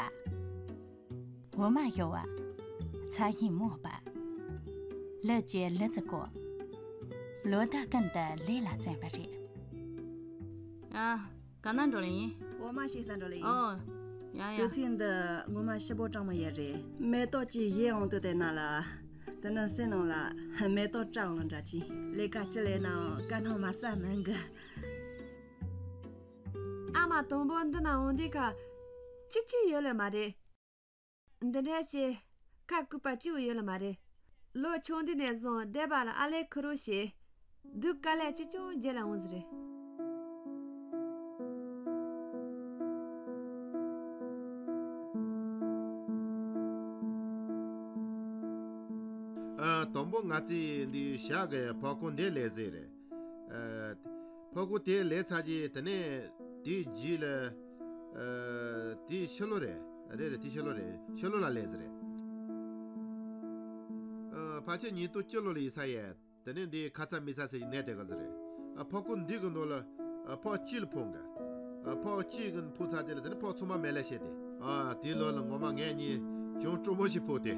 འོ་མ་གཡོ་བ། ཚ་ཡིན་མོ་བ། ལི་ཅེ་ལི་ཙི་ཀོ། ལོ་ཟླ་ཀུན་ཏུ་ལས་ལ་བརྩོན་པ་རེད། ཨ། ག་ན་འགྲོ་ལེ་ཡིན། འོ་མ་ཤེས་ས་འགྲོ་ལེ་ཡིན། ཨོ། ཡ་ཡ། དུས་ཚོད་འདི་ངོ་མ་ཞིམ་པོ་གྲང་མོ་ཡོད་རེད། མེ་ཏོག་ཅིག་བཞད་འོང་དུས་དེ་ན་ལ། དེ་ན་སེམས་ནང་ལ་མེ་ཏོག་བཀྲ་འོང་འདྲ་ཅིག་ལས་ཀ་ཅི་ལས་ནའང་དཀའ་སྣང་མ་རྩ་མེད་གི། ཨ་མ་དང་པོ་འདི་ན་འོང་དུས་ཁ། ཅི་ཅི་ཡོད་ལེ་མ་རེད། འདི་འདྲ་ཞིག་ཁ་སྐུད་པ་གཅིག་ཡོད་ལ་མ་རེད། ལོ་ཆུང་དུས་ནས་བཟུང་སྡེ་པ་ལ་ཨ་ལས་ཁུ་རུ་ཞིག་སྡུག་དཀའ་ལས་ཅི་ཅུང་རྗེས་ལ་འོང་ཟེར་རེད། ཨ། དང་པོ་ང་ཚོས་འདི་ཞག་གི་ཕག་ཀོ་འདི་ལས་ཟེར་རེད། ཨ། ཕག་ཀོ་དེ་ལས་ཚར་རྗེས་དེ་ནས་དེའི་རྗེས་ལ། ཨ། དེའི་ཕྱི་ལོ་རེད། རེད་རེད། དེའི་ཕྱི་ལོ་རེད། ཕྱི་ལོ་ལ་ལས་ཟེར་རེད། ཨ། ཕལ་ཆེར་ཉིས་སྟོང་བཅུ་ལོ་ལ་ཡིན་ས་ཡས། དེ་ནས་འདི་ཁ་ཚ་མི་ཚ་ཟེར་གྱི་ནད་དེ་ག་ཟེར་རེད། ཨ། ཕག་ཀོ་འདི་གི་ནང་ལ། ཨ། ཕག་གཅིག་ལ་ཕོག་གི། ཨ། ཕག་གཅིག་གི་ཕོག་ཚར་དེ་ལ་དེ་ནས་ཕག་ཚང་མ་མེད་ལ་བྱས་ཏེ། ཨ། དེའི་ལོ་ལ་ངོ་མ་ངེད་གཉིས་ཅུང་སྤྲོ་མོ་ཞིག་ཕོག་སྟེ།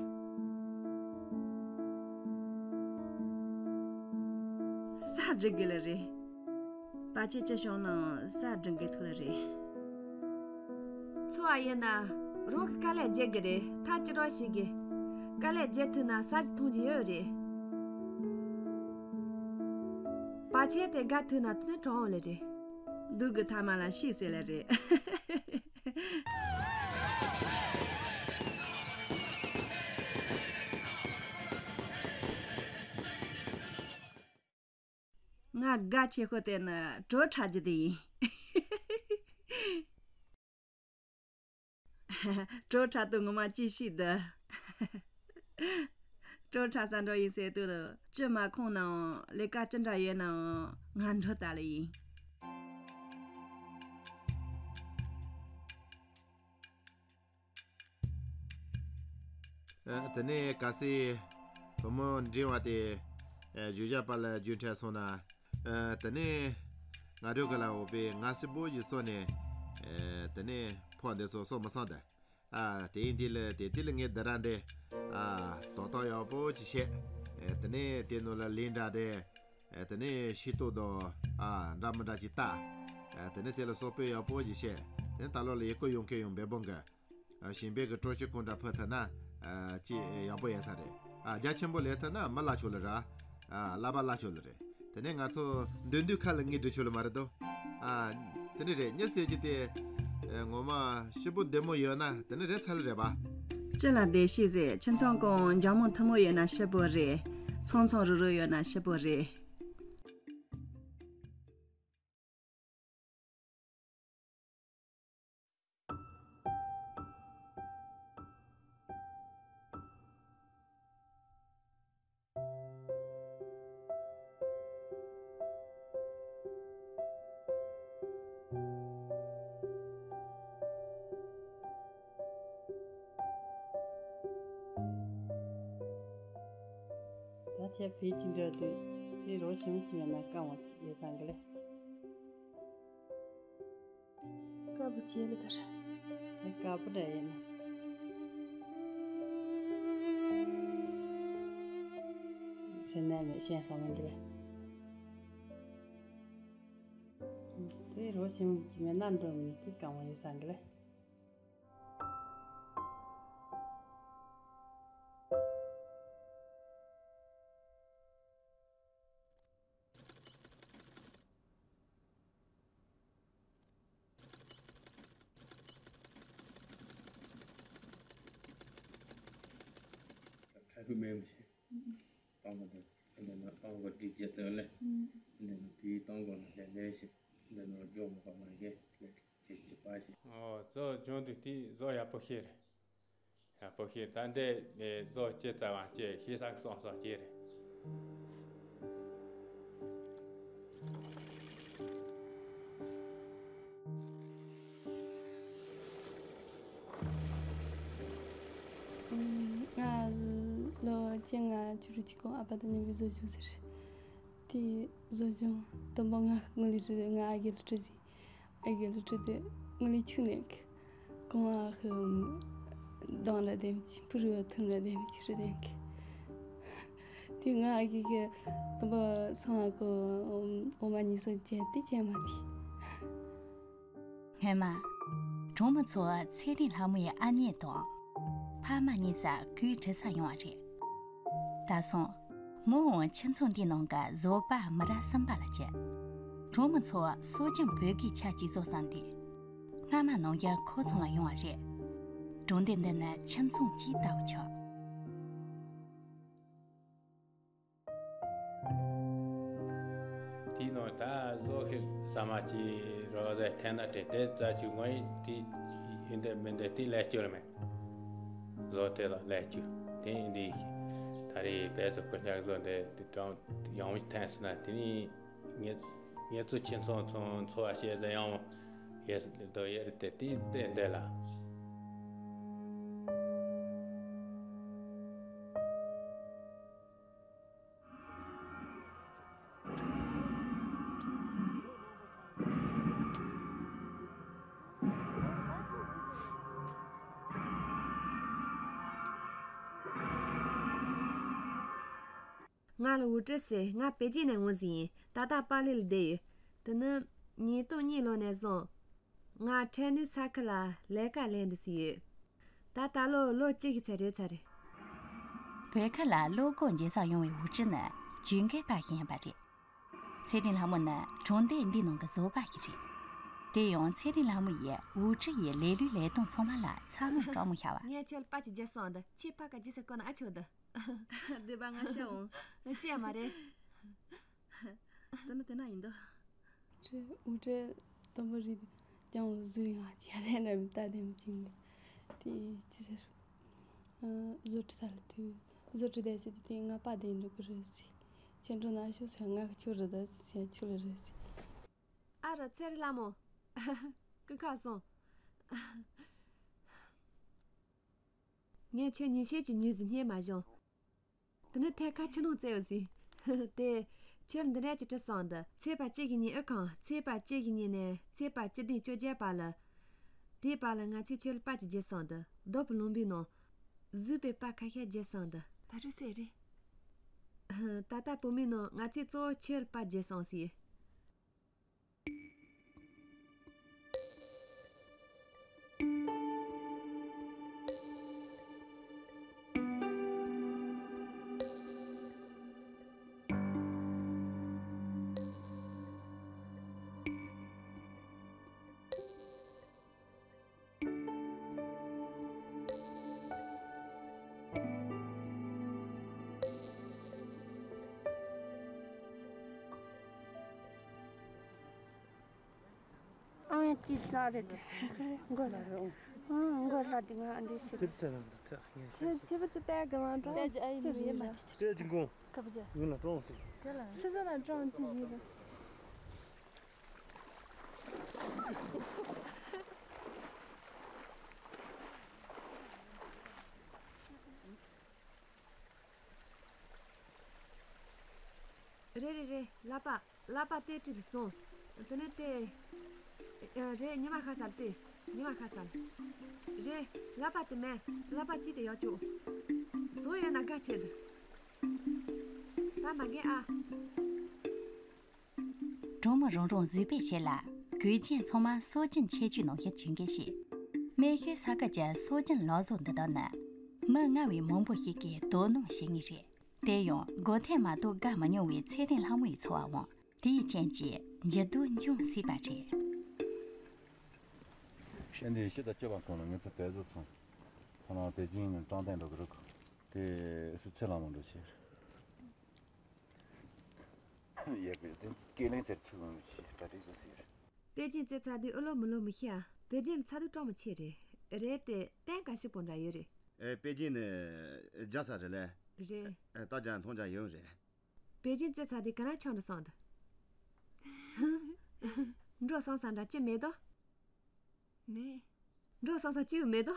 ས་སྒྲིག་དགོས་ལ་རེད། ཕལ་ཆེར་ཅི་བྱུང་ནའང་ས་སྒྲིག་དགོས་ཐུག་ལ་རེད། འཚོ་བ་ཡིན་ན་རང་གི་དཀའ་ལས་རྒྱག་གི་རེད། ཐག་ཅི་རོགས་བྱེད་གི། དཀའ་ལས་རྒྱག་ཐུབ་ན་ས་ཅིག་འཐུང་རྒྱུ་ཡོད་རེད། བར་ཆད་དེ་དགའ་ཐུབ་ན་དེ་ནི་གྲང་བ་ལས་རེད། སྡུག་གི་ཐ་མ་ལ་ཤི་ཟེར་ལ་རེད། ང་དགའ་ཆེ་ཤོས་དེ་ནི་བྲོ་འཁྲབ་རྒྱུ་དེ་ཡིན། བྲོ་འཁྲབ་དུས་ངོ་མ་ཅི་ཞིག་འདི། བྲོ་འཁྲབ་ས་འགྲོ་ཡིན་ཟེར་དུས་ཅི་མ་ཁོང་ནའང་ལས་ཀ་ཅི་འདྲ་ཡོད་ནའང་ང་འགྲོ་ད་ལེ་ཡིན། ཨ། དེ་ནས་གལ་སྲིད་བུ་མོ་འབྲིང་བ་དེ་ཨ་བརྗོད་བྱ་པ་ལ་རྒྱུན་འཕྲད་སོང་ན། ཨ། དེ་ནས་ང་རང་གི་ལ་འོ་པའི་ང་སྲིད་པོ་ཡི་སོ་ནས། ཨ། དེ་ནས་ཕོག་འདི་ཚོ་སོ་མི་སང་ད། ཨ། དེ་ཡིན་དུས་ལ་དེ་དུས་ལ་ངས་འདི་ར་འདི། ཨ། དོ་དོ་ཡག་པོ་ཅིག་བཤད། ཨ། དེ་ནས་དེ་ནང་ལ་ལན་འདྲ་འདྲ། ཨ། དེ་ནས་ཤེས་རྟོགས་དང་། ཨ། འདྲ་མི་འདྲ་ཅིག་ལྟ། ཨ། དེ་ནས་དེ་ལ་སོགས་པའི་ཡག་པོ་ཅིག་བཤད། དེ་ནས་ད་ལོ་ལ་ཡི་གུ་ཡོང་མཁན་ཡོང་འབད་འབུངས་གི། ཨ། གཞན་པའི་གི་སྤྲོ་སྐྱིད་ཀུན་འདྲ་ཕུལ་ཐུབ་ན། ཨ། ཅི་ཡག་པོ་ཡོད་ས་རེད། ཨ། རྒྱ་ཆེན་པོ་ལས་ཐུབ་ན་མི་གླ་ཆོག་ལ་ར། ཨ། གླ་པ་གླ་ཆོག་ལ་རེད། དེ་ནས་ང་ཚོ་འདོད་འདོད་ཁ་ལ་ངའི་འདྲི་ཆོག་ལ་མ་རེད་དོ། ཨ། དེ་ནི་རེད། མྱི་ཟེར་གྱི་དེ། ཨ། ངོ་མ་ཞེ་པོ་བདེ་མོ་ཡོད་ན་དེ་ནི་རེད་ཚར་ལ་རེད་པ། ཅི་ལ་བདེ་ཤེས་ཟེར། ཁྱིམ་ཚང་ཀུན་འཇམ་མོ་མཐུན་མོ་ཡོད་ན་ཞེ་པོ་རེད། ཚོང་ཚོང་རུ་རུ་ཡོད་ན་ཞེ་པོ་རེད། ད་ཁྱེད་བོད་ཅིག་འགྲོ་དུས་དེ་རོ་ཞིམ་གྱི་མེད་ན་དཀའ་མོ་ཡོད་ས་འགི་ལེ། དཀར་པོ་བྱས་ལ་དར། དེ་དཀར་པོ་འདྲ་ཡིན་ན། སེམས་ནད་མེད་ཤེས་སོང་མི་འདུག་པས། དེ་རོ་ཞིམ་གྱི་མེད་ན་འགྲོ་མི་དེ་དཀའ་མོ་ཡིན་ས་འདུག་པས། ཁ་ཁུ་མེད་མི་ཤེས། སྟོང་པ་དང་། འདི་ནི་སྟོང་པ་སྒྲིག་རྒྱུ་དོན་ལས། འདི་ནི་དེའི་སྟོང་པ་ལ་ལས་ལས་ཤིག་འདི་ནི་སྦྱོང་མ་པ་མ་ཤེས་ལས་ཀྱི་ཅི་པ་ཞིག་ཨོ། བཟོ་སྦྱོང་དུས་དེ་བཟོ་ཡག་པོ་ཤེས་རེད། ཡག་པོ་ཤེས། ད་འདི་བཟོ་ཅི་ཙམ་བ་ཅི་ཤེས་ས་གསོང་ས་ཅི་རེད། ང་ལོ་བཅོ་ལྔ་བཅུ་དྲུག་གི་གོང་ཨ་ཕ་དང་མཉམ་དུ་བཟོ་སྦྱོང་ཟེར། དེ་བཟོ་སྦྱོང་དང་པོ་ང་ངོ་ལི་ཧྲི་ང་ཨ་གེ་ལི་ཧྲི་ཟི། ཨ་གེ་ལི་ཧྲི་དེ་ངོ་ལི་ཆུ་ནེ་གི། གོང་ཨ་ཧི་དང་ལ་དེམ་ཅི་པུ་རུ་ཐུང་ལ་དེམ་ཅི་ཧྲི་དེ་གི། དེ་ང་ཨ་གེ་གི་དང་པོ་སང་ཨ་ཁོ་འོ་མ་གཉིས་སོ་བཅད་དེ་བཅད་མ་དེ། སྔོན་མ། གྲོང་མི་ཚོ་ཚེ་རིང་ལྷ་མོ་ཡི་ཨ་མྱེས་དང་། ཕ་མ་གཉིས་ས་གོས་འཁྲུ་ས་ཡོང་བ་རེད། ད་སོང་། མོའང་ཁྱིམ་ཚང་འདིའི་ནང་གི་བཟོ་པ་མི་རབས་གསུམ་པ་ལ་བྱེད། གྲོང་མི་ཚོ་གསོ་སྦྱོང་བོད་སྐད་ཆ་གཅིག་བཟོ་བསམ་དུས། སྔ་མ་ནང་བཞིན་ཁོ་ཚང་ལ་ཡོང་བ་རེད། གྲོང་སྡེ་འདི་ནི་ཁྱིམ་ཚང་གཅིག་ལྟ་བུ་ཆགས། དེའི་ནང་ད་བཟོ་ཤེས་ས་མ་གཅིག་རོགས་ཟེར་འཐེན་ན་དྲན་དེ་རྩ་ཆུ་ངོ་ཡི་དེ་ཡིན་འདི་མིན་འདི་དེ་ལས་སྐྱོར་མེད། བཟོ་དེ་ལ་ལས་སྐྱོར་དེ་ཡིན་འདི་ཡིན། ད་རེས་བལ་ཚོ་ཀུན་ཀྱང་བཟོ་འདི་དེ་གྲངས་ཡང་མི་འཐེན་སྲིད་ན་དེ་ནི་ངེད་ངེད་ཚོ་ཁྱིམ་ཚང་ཚང་འཚོ་བ་བྱེད་ཟེར་ཡང་ཡོད་སྲིད་དོ་ཡོད་རེད་དེ་དེ་བསྟན་འདི་ལ། ང་ལ་ཝུ་ཀྲི་ཟེར། ང་པེ་ཅིན་ནས་འོང་ཟིན་ཡིན། ད་ལྟ་པཱ་ལི་ལ་བསྡད་ཡོད། དེ་ནི་ཉིས་སྟོང་གཉིས་ལོ་ནས་བཟུང་། ང་ཁྲེན་ནི་ས་ཁུལ་ལ་ལས་ཀ་ལས་འདི་སུ་ཡོད། ད་ད་ལོ་ལོ་གཅིག་གི་ཚད་རེད་ཚར་རེད། བོད་ཁུལ་ལ་བློ་སྒོ་འབྱེད་ས་ཡོང་བའི་ཝུ་ཀྲི་ནི་ཇུས་འགོད་པ་ཞིག་ཡིན་པ་རེད། ཚེ་རིང་ལྷ་མོ་ནི་གྲོང་སྡེ་འདིའི་ནང་གི་བཟོ་པ་ཞིག་རེད། དེ་ཡང་ཚེ་རིང་ལྷ་མོ་ཡིས་ཝུ་ཀྲི་ཡི་ལས་ལུས་ལས་དོན་ཚང་མ་ལ་ཚ་མོ་དཀའ་མོ་བྱ་བ། ངས་ཁྱོད་ལ་པ་ཅིག་བརྗེད་སོང་འདི། ཁྱེད་ཕ་ཁ་རྗེས་སུ་བཀོད་ན་ཨ་ཆོག་འདི། བདེ་བ་ང་ཤ་འོང་། ཤེས་མ་རེད། དེ་ནི་དེ་ན་ཡིན་འདུག་དྲི་འུ་དྲི་དམ་པ་རི་ཀྱང་ཟུར་ཡང་ཅི་ཡ་ལས་རབ་ལྟ་དེམ་ཅིང་གི་དེ་ཅི་ཟེར། བཟོ་བྲི་ས་ལ་དུས་བཟོ་བྲི་བསྡད་ཟེར་དེ་ང་པ་དེ་འགྲོ་གི་རེད་ཟེར། ཁྱེད་འགྲོ་ན་ཤོག་ཟེར། ང་གི་ཁྱོད་རེད་ཟེར། ཁྱོད་ལ་རེད་ཟེར། ཨ་རོ་ཚེ་རིང་ལྷ་མོ། སྐུ་ཁ་སོང་། ངས་ཁྱོད་ཉིན་ཤས་ཀྱི་ཉུལ་ཟིན་རྙེད་མ་བྱུང་། དེ་ནི་ཐད་ཀར་ཆུ་ནང་བཙལ་ཡོད་ཟིན། དེ། ཁྱོད་འདི་འདྲ་ཅིག་བྲིས་སོང་འདི། ཚེས་པ་གཅིག་གི་ཉིན་ཨུ་ཁང་། ཚེས་པ་གཅིག་གི་ཉིན་ནས་ཚེས་པ་བཅུ་བདུན་བཅོ་བརྒྱད་བར་ལ། དེའི་བར་ལ་ང་ཚོས་ཁྱོད་ལ་པར་ཅིག་བརྒྱབ་སོང་འདི། རྡོ་བུ་ལུང་པའི་ནང་། བཟོས་པའི་པར་ཁ་ཤས་བརྒྱབ་སོང་འདི། ད་རུ་སེ་རེད། ད་ལྟ་བུ་མོའི་ནང་ང་ཚོས་གཙོ་བོ་ཁྱོད་ལ་པར་བརྒྱབ་སོང་ཟིན། ཨང་ཅི་ས་རེད། མགོ་ལ་རུང་། ཨང་མགོ་ལ་དེ་ང་འདི་ཞིག་ཅིབ་ཙེ་ལ་འདི་ཐད་ངས་ཤེས། ཅིབ་ཅིབ་ཅིབ་ཏེ་གང་ལ་འགྲོ་ཅི་རེད་མ། ཅེ་ཅི་འགོང་། ཡུན་ལ་གྲོང་ཅི། སི་ཟ་ལ་གྲོང་ཅི་ཡིན། རེད་རེད་རེད། ལག་པ་ལག་པ་དེ་བྲིས་སོང་། དེ་ནས་དེ། རེད། ཉི་མ་ཤར་ས་དེ། ཉི་མ་ཤར་ས། རེད། ལག་པ་དེ་མེད། ལག་པ་གཅིག་དེ་ཡག་ཅོག་བཟོ་ཡོད་ན་དགའ་ཆེ་འདུག་ད་མ་རྒན་ཨ། གྲོང་མི་རང་རང་བཟོས་པའི་ཆེད་ལ་གོས་ཆེན་ཚང་མ་སྲོལ་རྒྱུན་ཁྱད་ཆོས་ནང་བཞིན་གྱོན་མཁན་ཞིག་སྨད་ཤོད་ས་ཁུལ་གྱི་སྲོལ་རྒྱུན་ལག་བཟོ་འདི་དག་ནི་མི་སྔར་བས་མང་པོ་ཞིག་གིས་དོ་སྣང་བྱེད་ངེས་རེད། དེ་ཡང་སྒོ་ཐེམ་མ་གཏོགས་དགའ་མི་མྱོང་བའི་ཚེ་རིང་ལྷ་མོའི་འཚོ་བའང་དེའི་རྐྱེན་གྱིས་འགྱུར་ལྡོག་འབྱུང་སྲིད་པ་རེད། ཤེས་འདི་ཕྱི་ཟླ་བཅུ་པ་གོང་ལ་ངེད་ཚོ་བལ་བཟོ་ཚང་ཁོ་རང་པེ་ཅིང་ནས་ཀྲང་ཏན་འགྲོ་གི་རེད། དེ་སུ་ཚེ་ལྷ་མོ་འགྲོ་ཤེས། ཡས་པའི་དེ་སྐེ་ལེན་ཚེར་ཚུགས་འོང་ཞེས་གྲ་སྒྲིག་བཟོ་ཟེར། པེ་ཅིན་རྩེ་ཚ་དུས་ཨུ་ལོ་མི་ལོ་མི་ཤེས་ཨ། པེ་ཅིན་ཚ་དུས་གྲོང་མི་ཆེ་རེད། རེད་དེ་གཏན་འཁེལ་ཞིག་པོ་འདྲ་ཡོད་རེད། ཨེ་པེ་ཅིན་ནི་རྒྱ་ས་རེད་ལེ། རེད། ཨེ་ད་ཅང་མཐོང་ཅང་ཡོད་རེད། པེ་ཅིན་རྩེ་ཚ་དུས་ག་ན་ཆང་འགྲོ་སོང་འདུག་འགྲོ་སོང་ས་འདྲ་ཅི་མེད་དོ། མེད། འགྲོ་སོང་ས་ཅི་ཡང་མེད་དོ།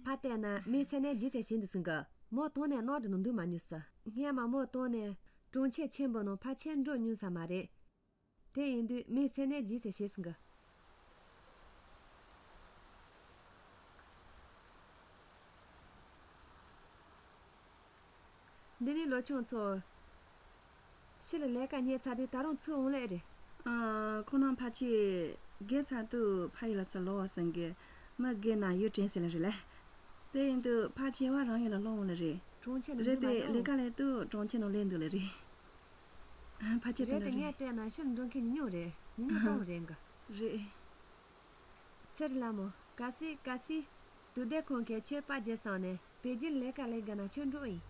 ཕ་བལྟས་ན་མི་ས་ནས་རྗེས་ཚད་བྱེད་འདུག་སུན་གི་མོ་དོང་ནས་གནོག་འགྲོ་ནང་འདུག་མ་མྱོང་ས། སྔས་མ་མོ་དོང་ནས་གྲོང་ཁྱེར་ཆེན་པོ་ནང་ཕ་ཆེར་འགྲོ་མྱོང་ས་མ་རེད། དེ་ཡིན་དུས་མི་ས་ནས་རྗེས་ཚད་བྱེད་སུན་གི་འདི་ནི་ལོ་ཆུང་ཚོ། ཕྱི་ལ་ལས་ཀ་རྙེད་ཚར་དུས་ད་རུང་ཚུར་འོང་ལེ་རེད། ཨ། ཁོང་རྣམ་ཕལ་ཆེར་རྒས་ཚར་དུས་ཕ་ཡུལ་ལ་ཚུར་ལོག་འོང་ཟེར་གི་མི་རྒས་ན་ཡུལ་དྲན་ཟེར་ལེ་རེད་ལེ། དེ་ཡིན་དུས་ཕལ་ཆེ་བ་རང་ཡུལ་ལ་ལོག་འོང་ལེ་རེད། གྲོང་ཁྱེར་ནང་རེད་དེ་འདུག་མ་ལས་ཀ་ལས་དུས་གྲོང་ཁྱེར་ནང་སླེབས་འདུག་ལེ་རེད། ཕལ་ཆེར་དེ་རེད་འདྲ་དེ་རེད། ངས་བལྟས་ན་ཕྱིར་འགྲོ་མཁན་ཉུང་ཉུང་རེད། ཉུང་ཉུང་གཏོང་རེད་འགའ། རེད། ཚེ་རིང་ལྷ་མོ། གལ་སྲིད་གལ་སྲིད། དུས་དེབ་ཁང་གིས་ཁྱོད་པར་བརྒྱབ་སོང་ནས་པེ་ཅིན་ལས་ཀ་ལས་དགོས་ན་ཁྱོད་འགྲོ་ཡིན།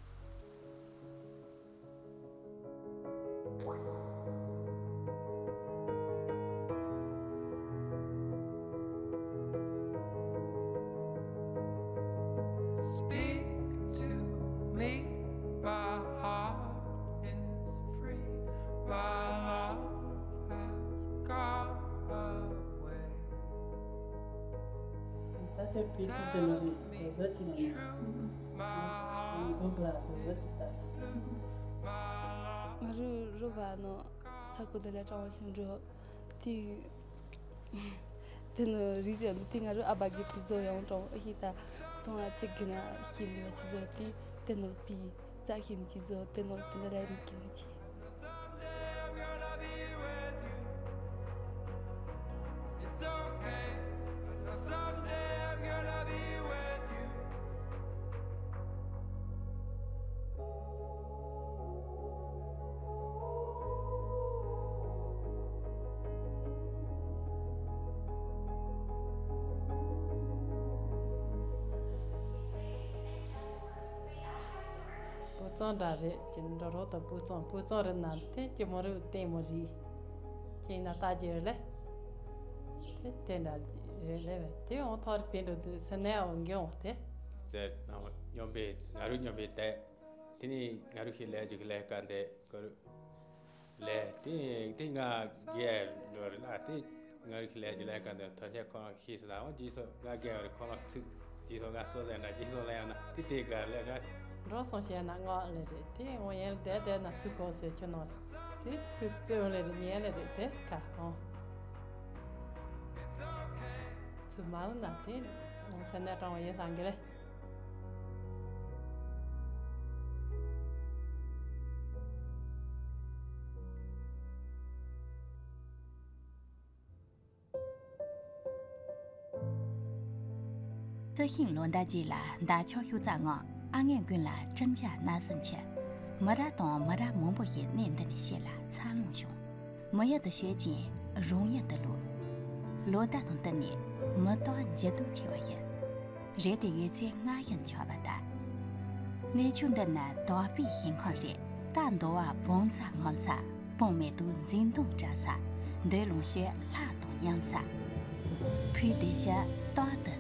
Speak to me, my heart is free, my love has gone away. ད་ཆ་པི་ཅི་དེ་ལ་ནི་བཟོ་ཅི་ན་ནི་ང་རུ་རུ་བ་ནོ་ས་ཁུ་དེ་ལ་གྲོང་བཞིན་འགྲོ། དེ་དེ་ནོ་རི་ཟེར་འདུག་དེ་ང་རུ་ཨ་བ་གི་པི་བཟོ་ཡང་གྲོང་ཨ་ཧི་ད་ཚོང་ལ་གཅིག་གི་ན་ཤི་མི་ལ་ཅི་བཟོ་དེ་དེ་ནོ་པི་ཙ་ཤི་མི་ཅི་བཟོ་དེ་ནོ་དེ་ལ་ལ་མི་ཀི་མི་ཅི། Someday I'm gonna be with you. It's okay. I know someday I'm gonna be with you. གཙང་སྦྲ་རེད། ཀྱི་འགྲོ་རོགས་དང་སྤུས་གཙང་སྤུས་གཙང་རེད་ན་དེ་ཀྱི་མོ་རུ་ལྟད་མོ་རེད། ཀྱི་ན་ལྟ་རྒྱུ་རེད་ལེ། དེ་དེ་འདྲ་རེད་ལེ་བས་དེ་འོང་ཐོག་རེ་བེད་འགྲོ་དུས་སེ་ནས་འོང་གི་འོང་དེ། ཟེར་ནང་སྙོམས་པའི་ང་རུ་སྙོམས་པའི་དེ། དེ་ནི་ང་རུ་ཤི་ལས་ཀྱི་ལས་ཀ་འདི་ཀ་རུ། ལས་དེ་དེ་ང་རྒས་འགྲོ་རེད་ལ་དེ་ང་རུ་ཤི་ལས་ཀྱི་ལས་ཀ་འདི་ཐོན་ཆེད་ཁོ་རང་ཤི་སོང་ད་འོང་རྗེས་སུ་ང་རྒས་རེད་ཁོ་རང་ཚུགས་རྗེས་སུ་ང་སོ་ཟེར་འདྲ་རྗེས་སུ་ལ་ཡང་ན་དེ་དེ་ག་ལས་ཀ། འགྲོ་སོང་བྱས་ན་ངག་ལས་རེད་དེ་འོང་ཡན་ལ་དེ་དེ་ན་ཚུགས་གོ་ཟེར་ཁྱོད་ནོར་དེ་ཚུགས་རྩེ་འོང་ལས་རེད་ཉན་ལས་རེད་དེ་ཁ་འོང་། ཚུགས་མ་འོང་ན་དེ་འོང་སེ་ནས་དྲང་བ་ཡིན་སང་གི་རེད། རྩི་ཤིང་ལོ་ཟླ་རྗེས་ལ་ཟླ་ཆགས་ཤུགས་རྩ་ངང་ཨ་ངན་ཀུན་ལ་བཀྲིན་ཆ་ན་སུན་ཆེ། མི་རབས་དང་མི་རབས་མང་པོ་ཞིག་གནས་འདི་ནས་ཤེས་ལ་འཚར་ལོངས་བྱུང་། མི་ཡུལ་དུ་བྱེད་ཅིང་རང་ཡུལ་དུ་ལུས། ལོ་ཟླ་དང་བསྟུན་ནས་མི་རྟག་འགྱུར་ལྡོག་ཆེ་བ་ཡིན། རེད་དེ་ཡོད་ཚད་སྔར་བཞིན་ཆགས་པ་ལྟ། གནས་མཆོག་འདི་ནི་དག་པའི་ཞིང་ཁམས་རེད། རྟ་འདོ་བ་བོང་རྫ་ངོམ་ས། སྤང་མེ་ཏོག་འཛིན་གདུང་བཀྲ་ས། འདོད་ལོངས་སྤྱོད་ལྷ་དང་མཉམ་ས། ཕུའི་སྡེ་བཞི་རྟག་ཏུ་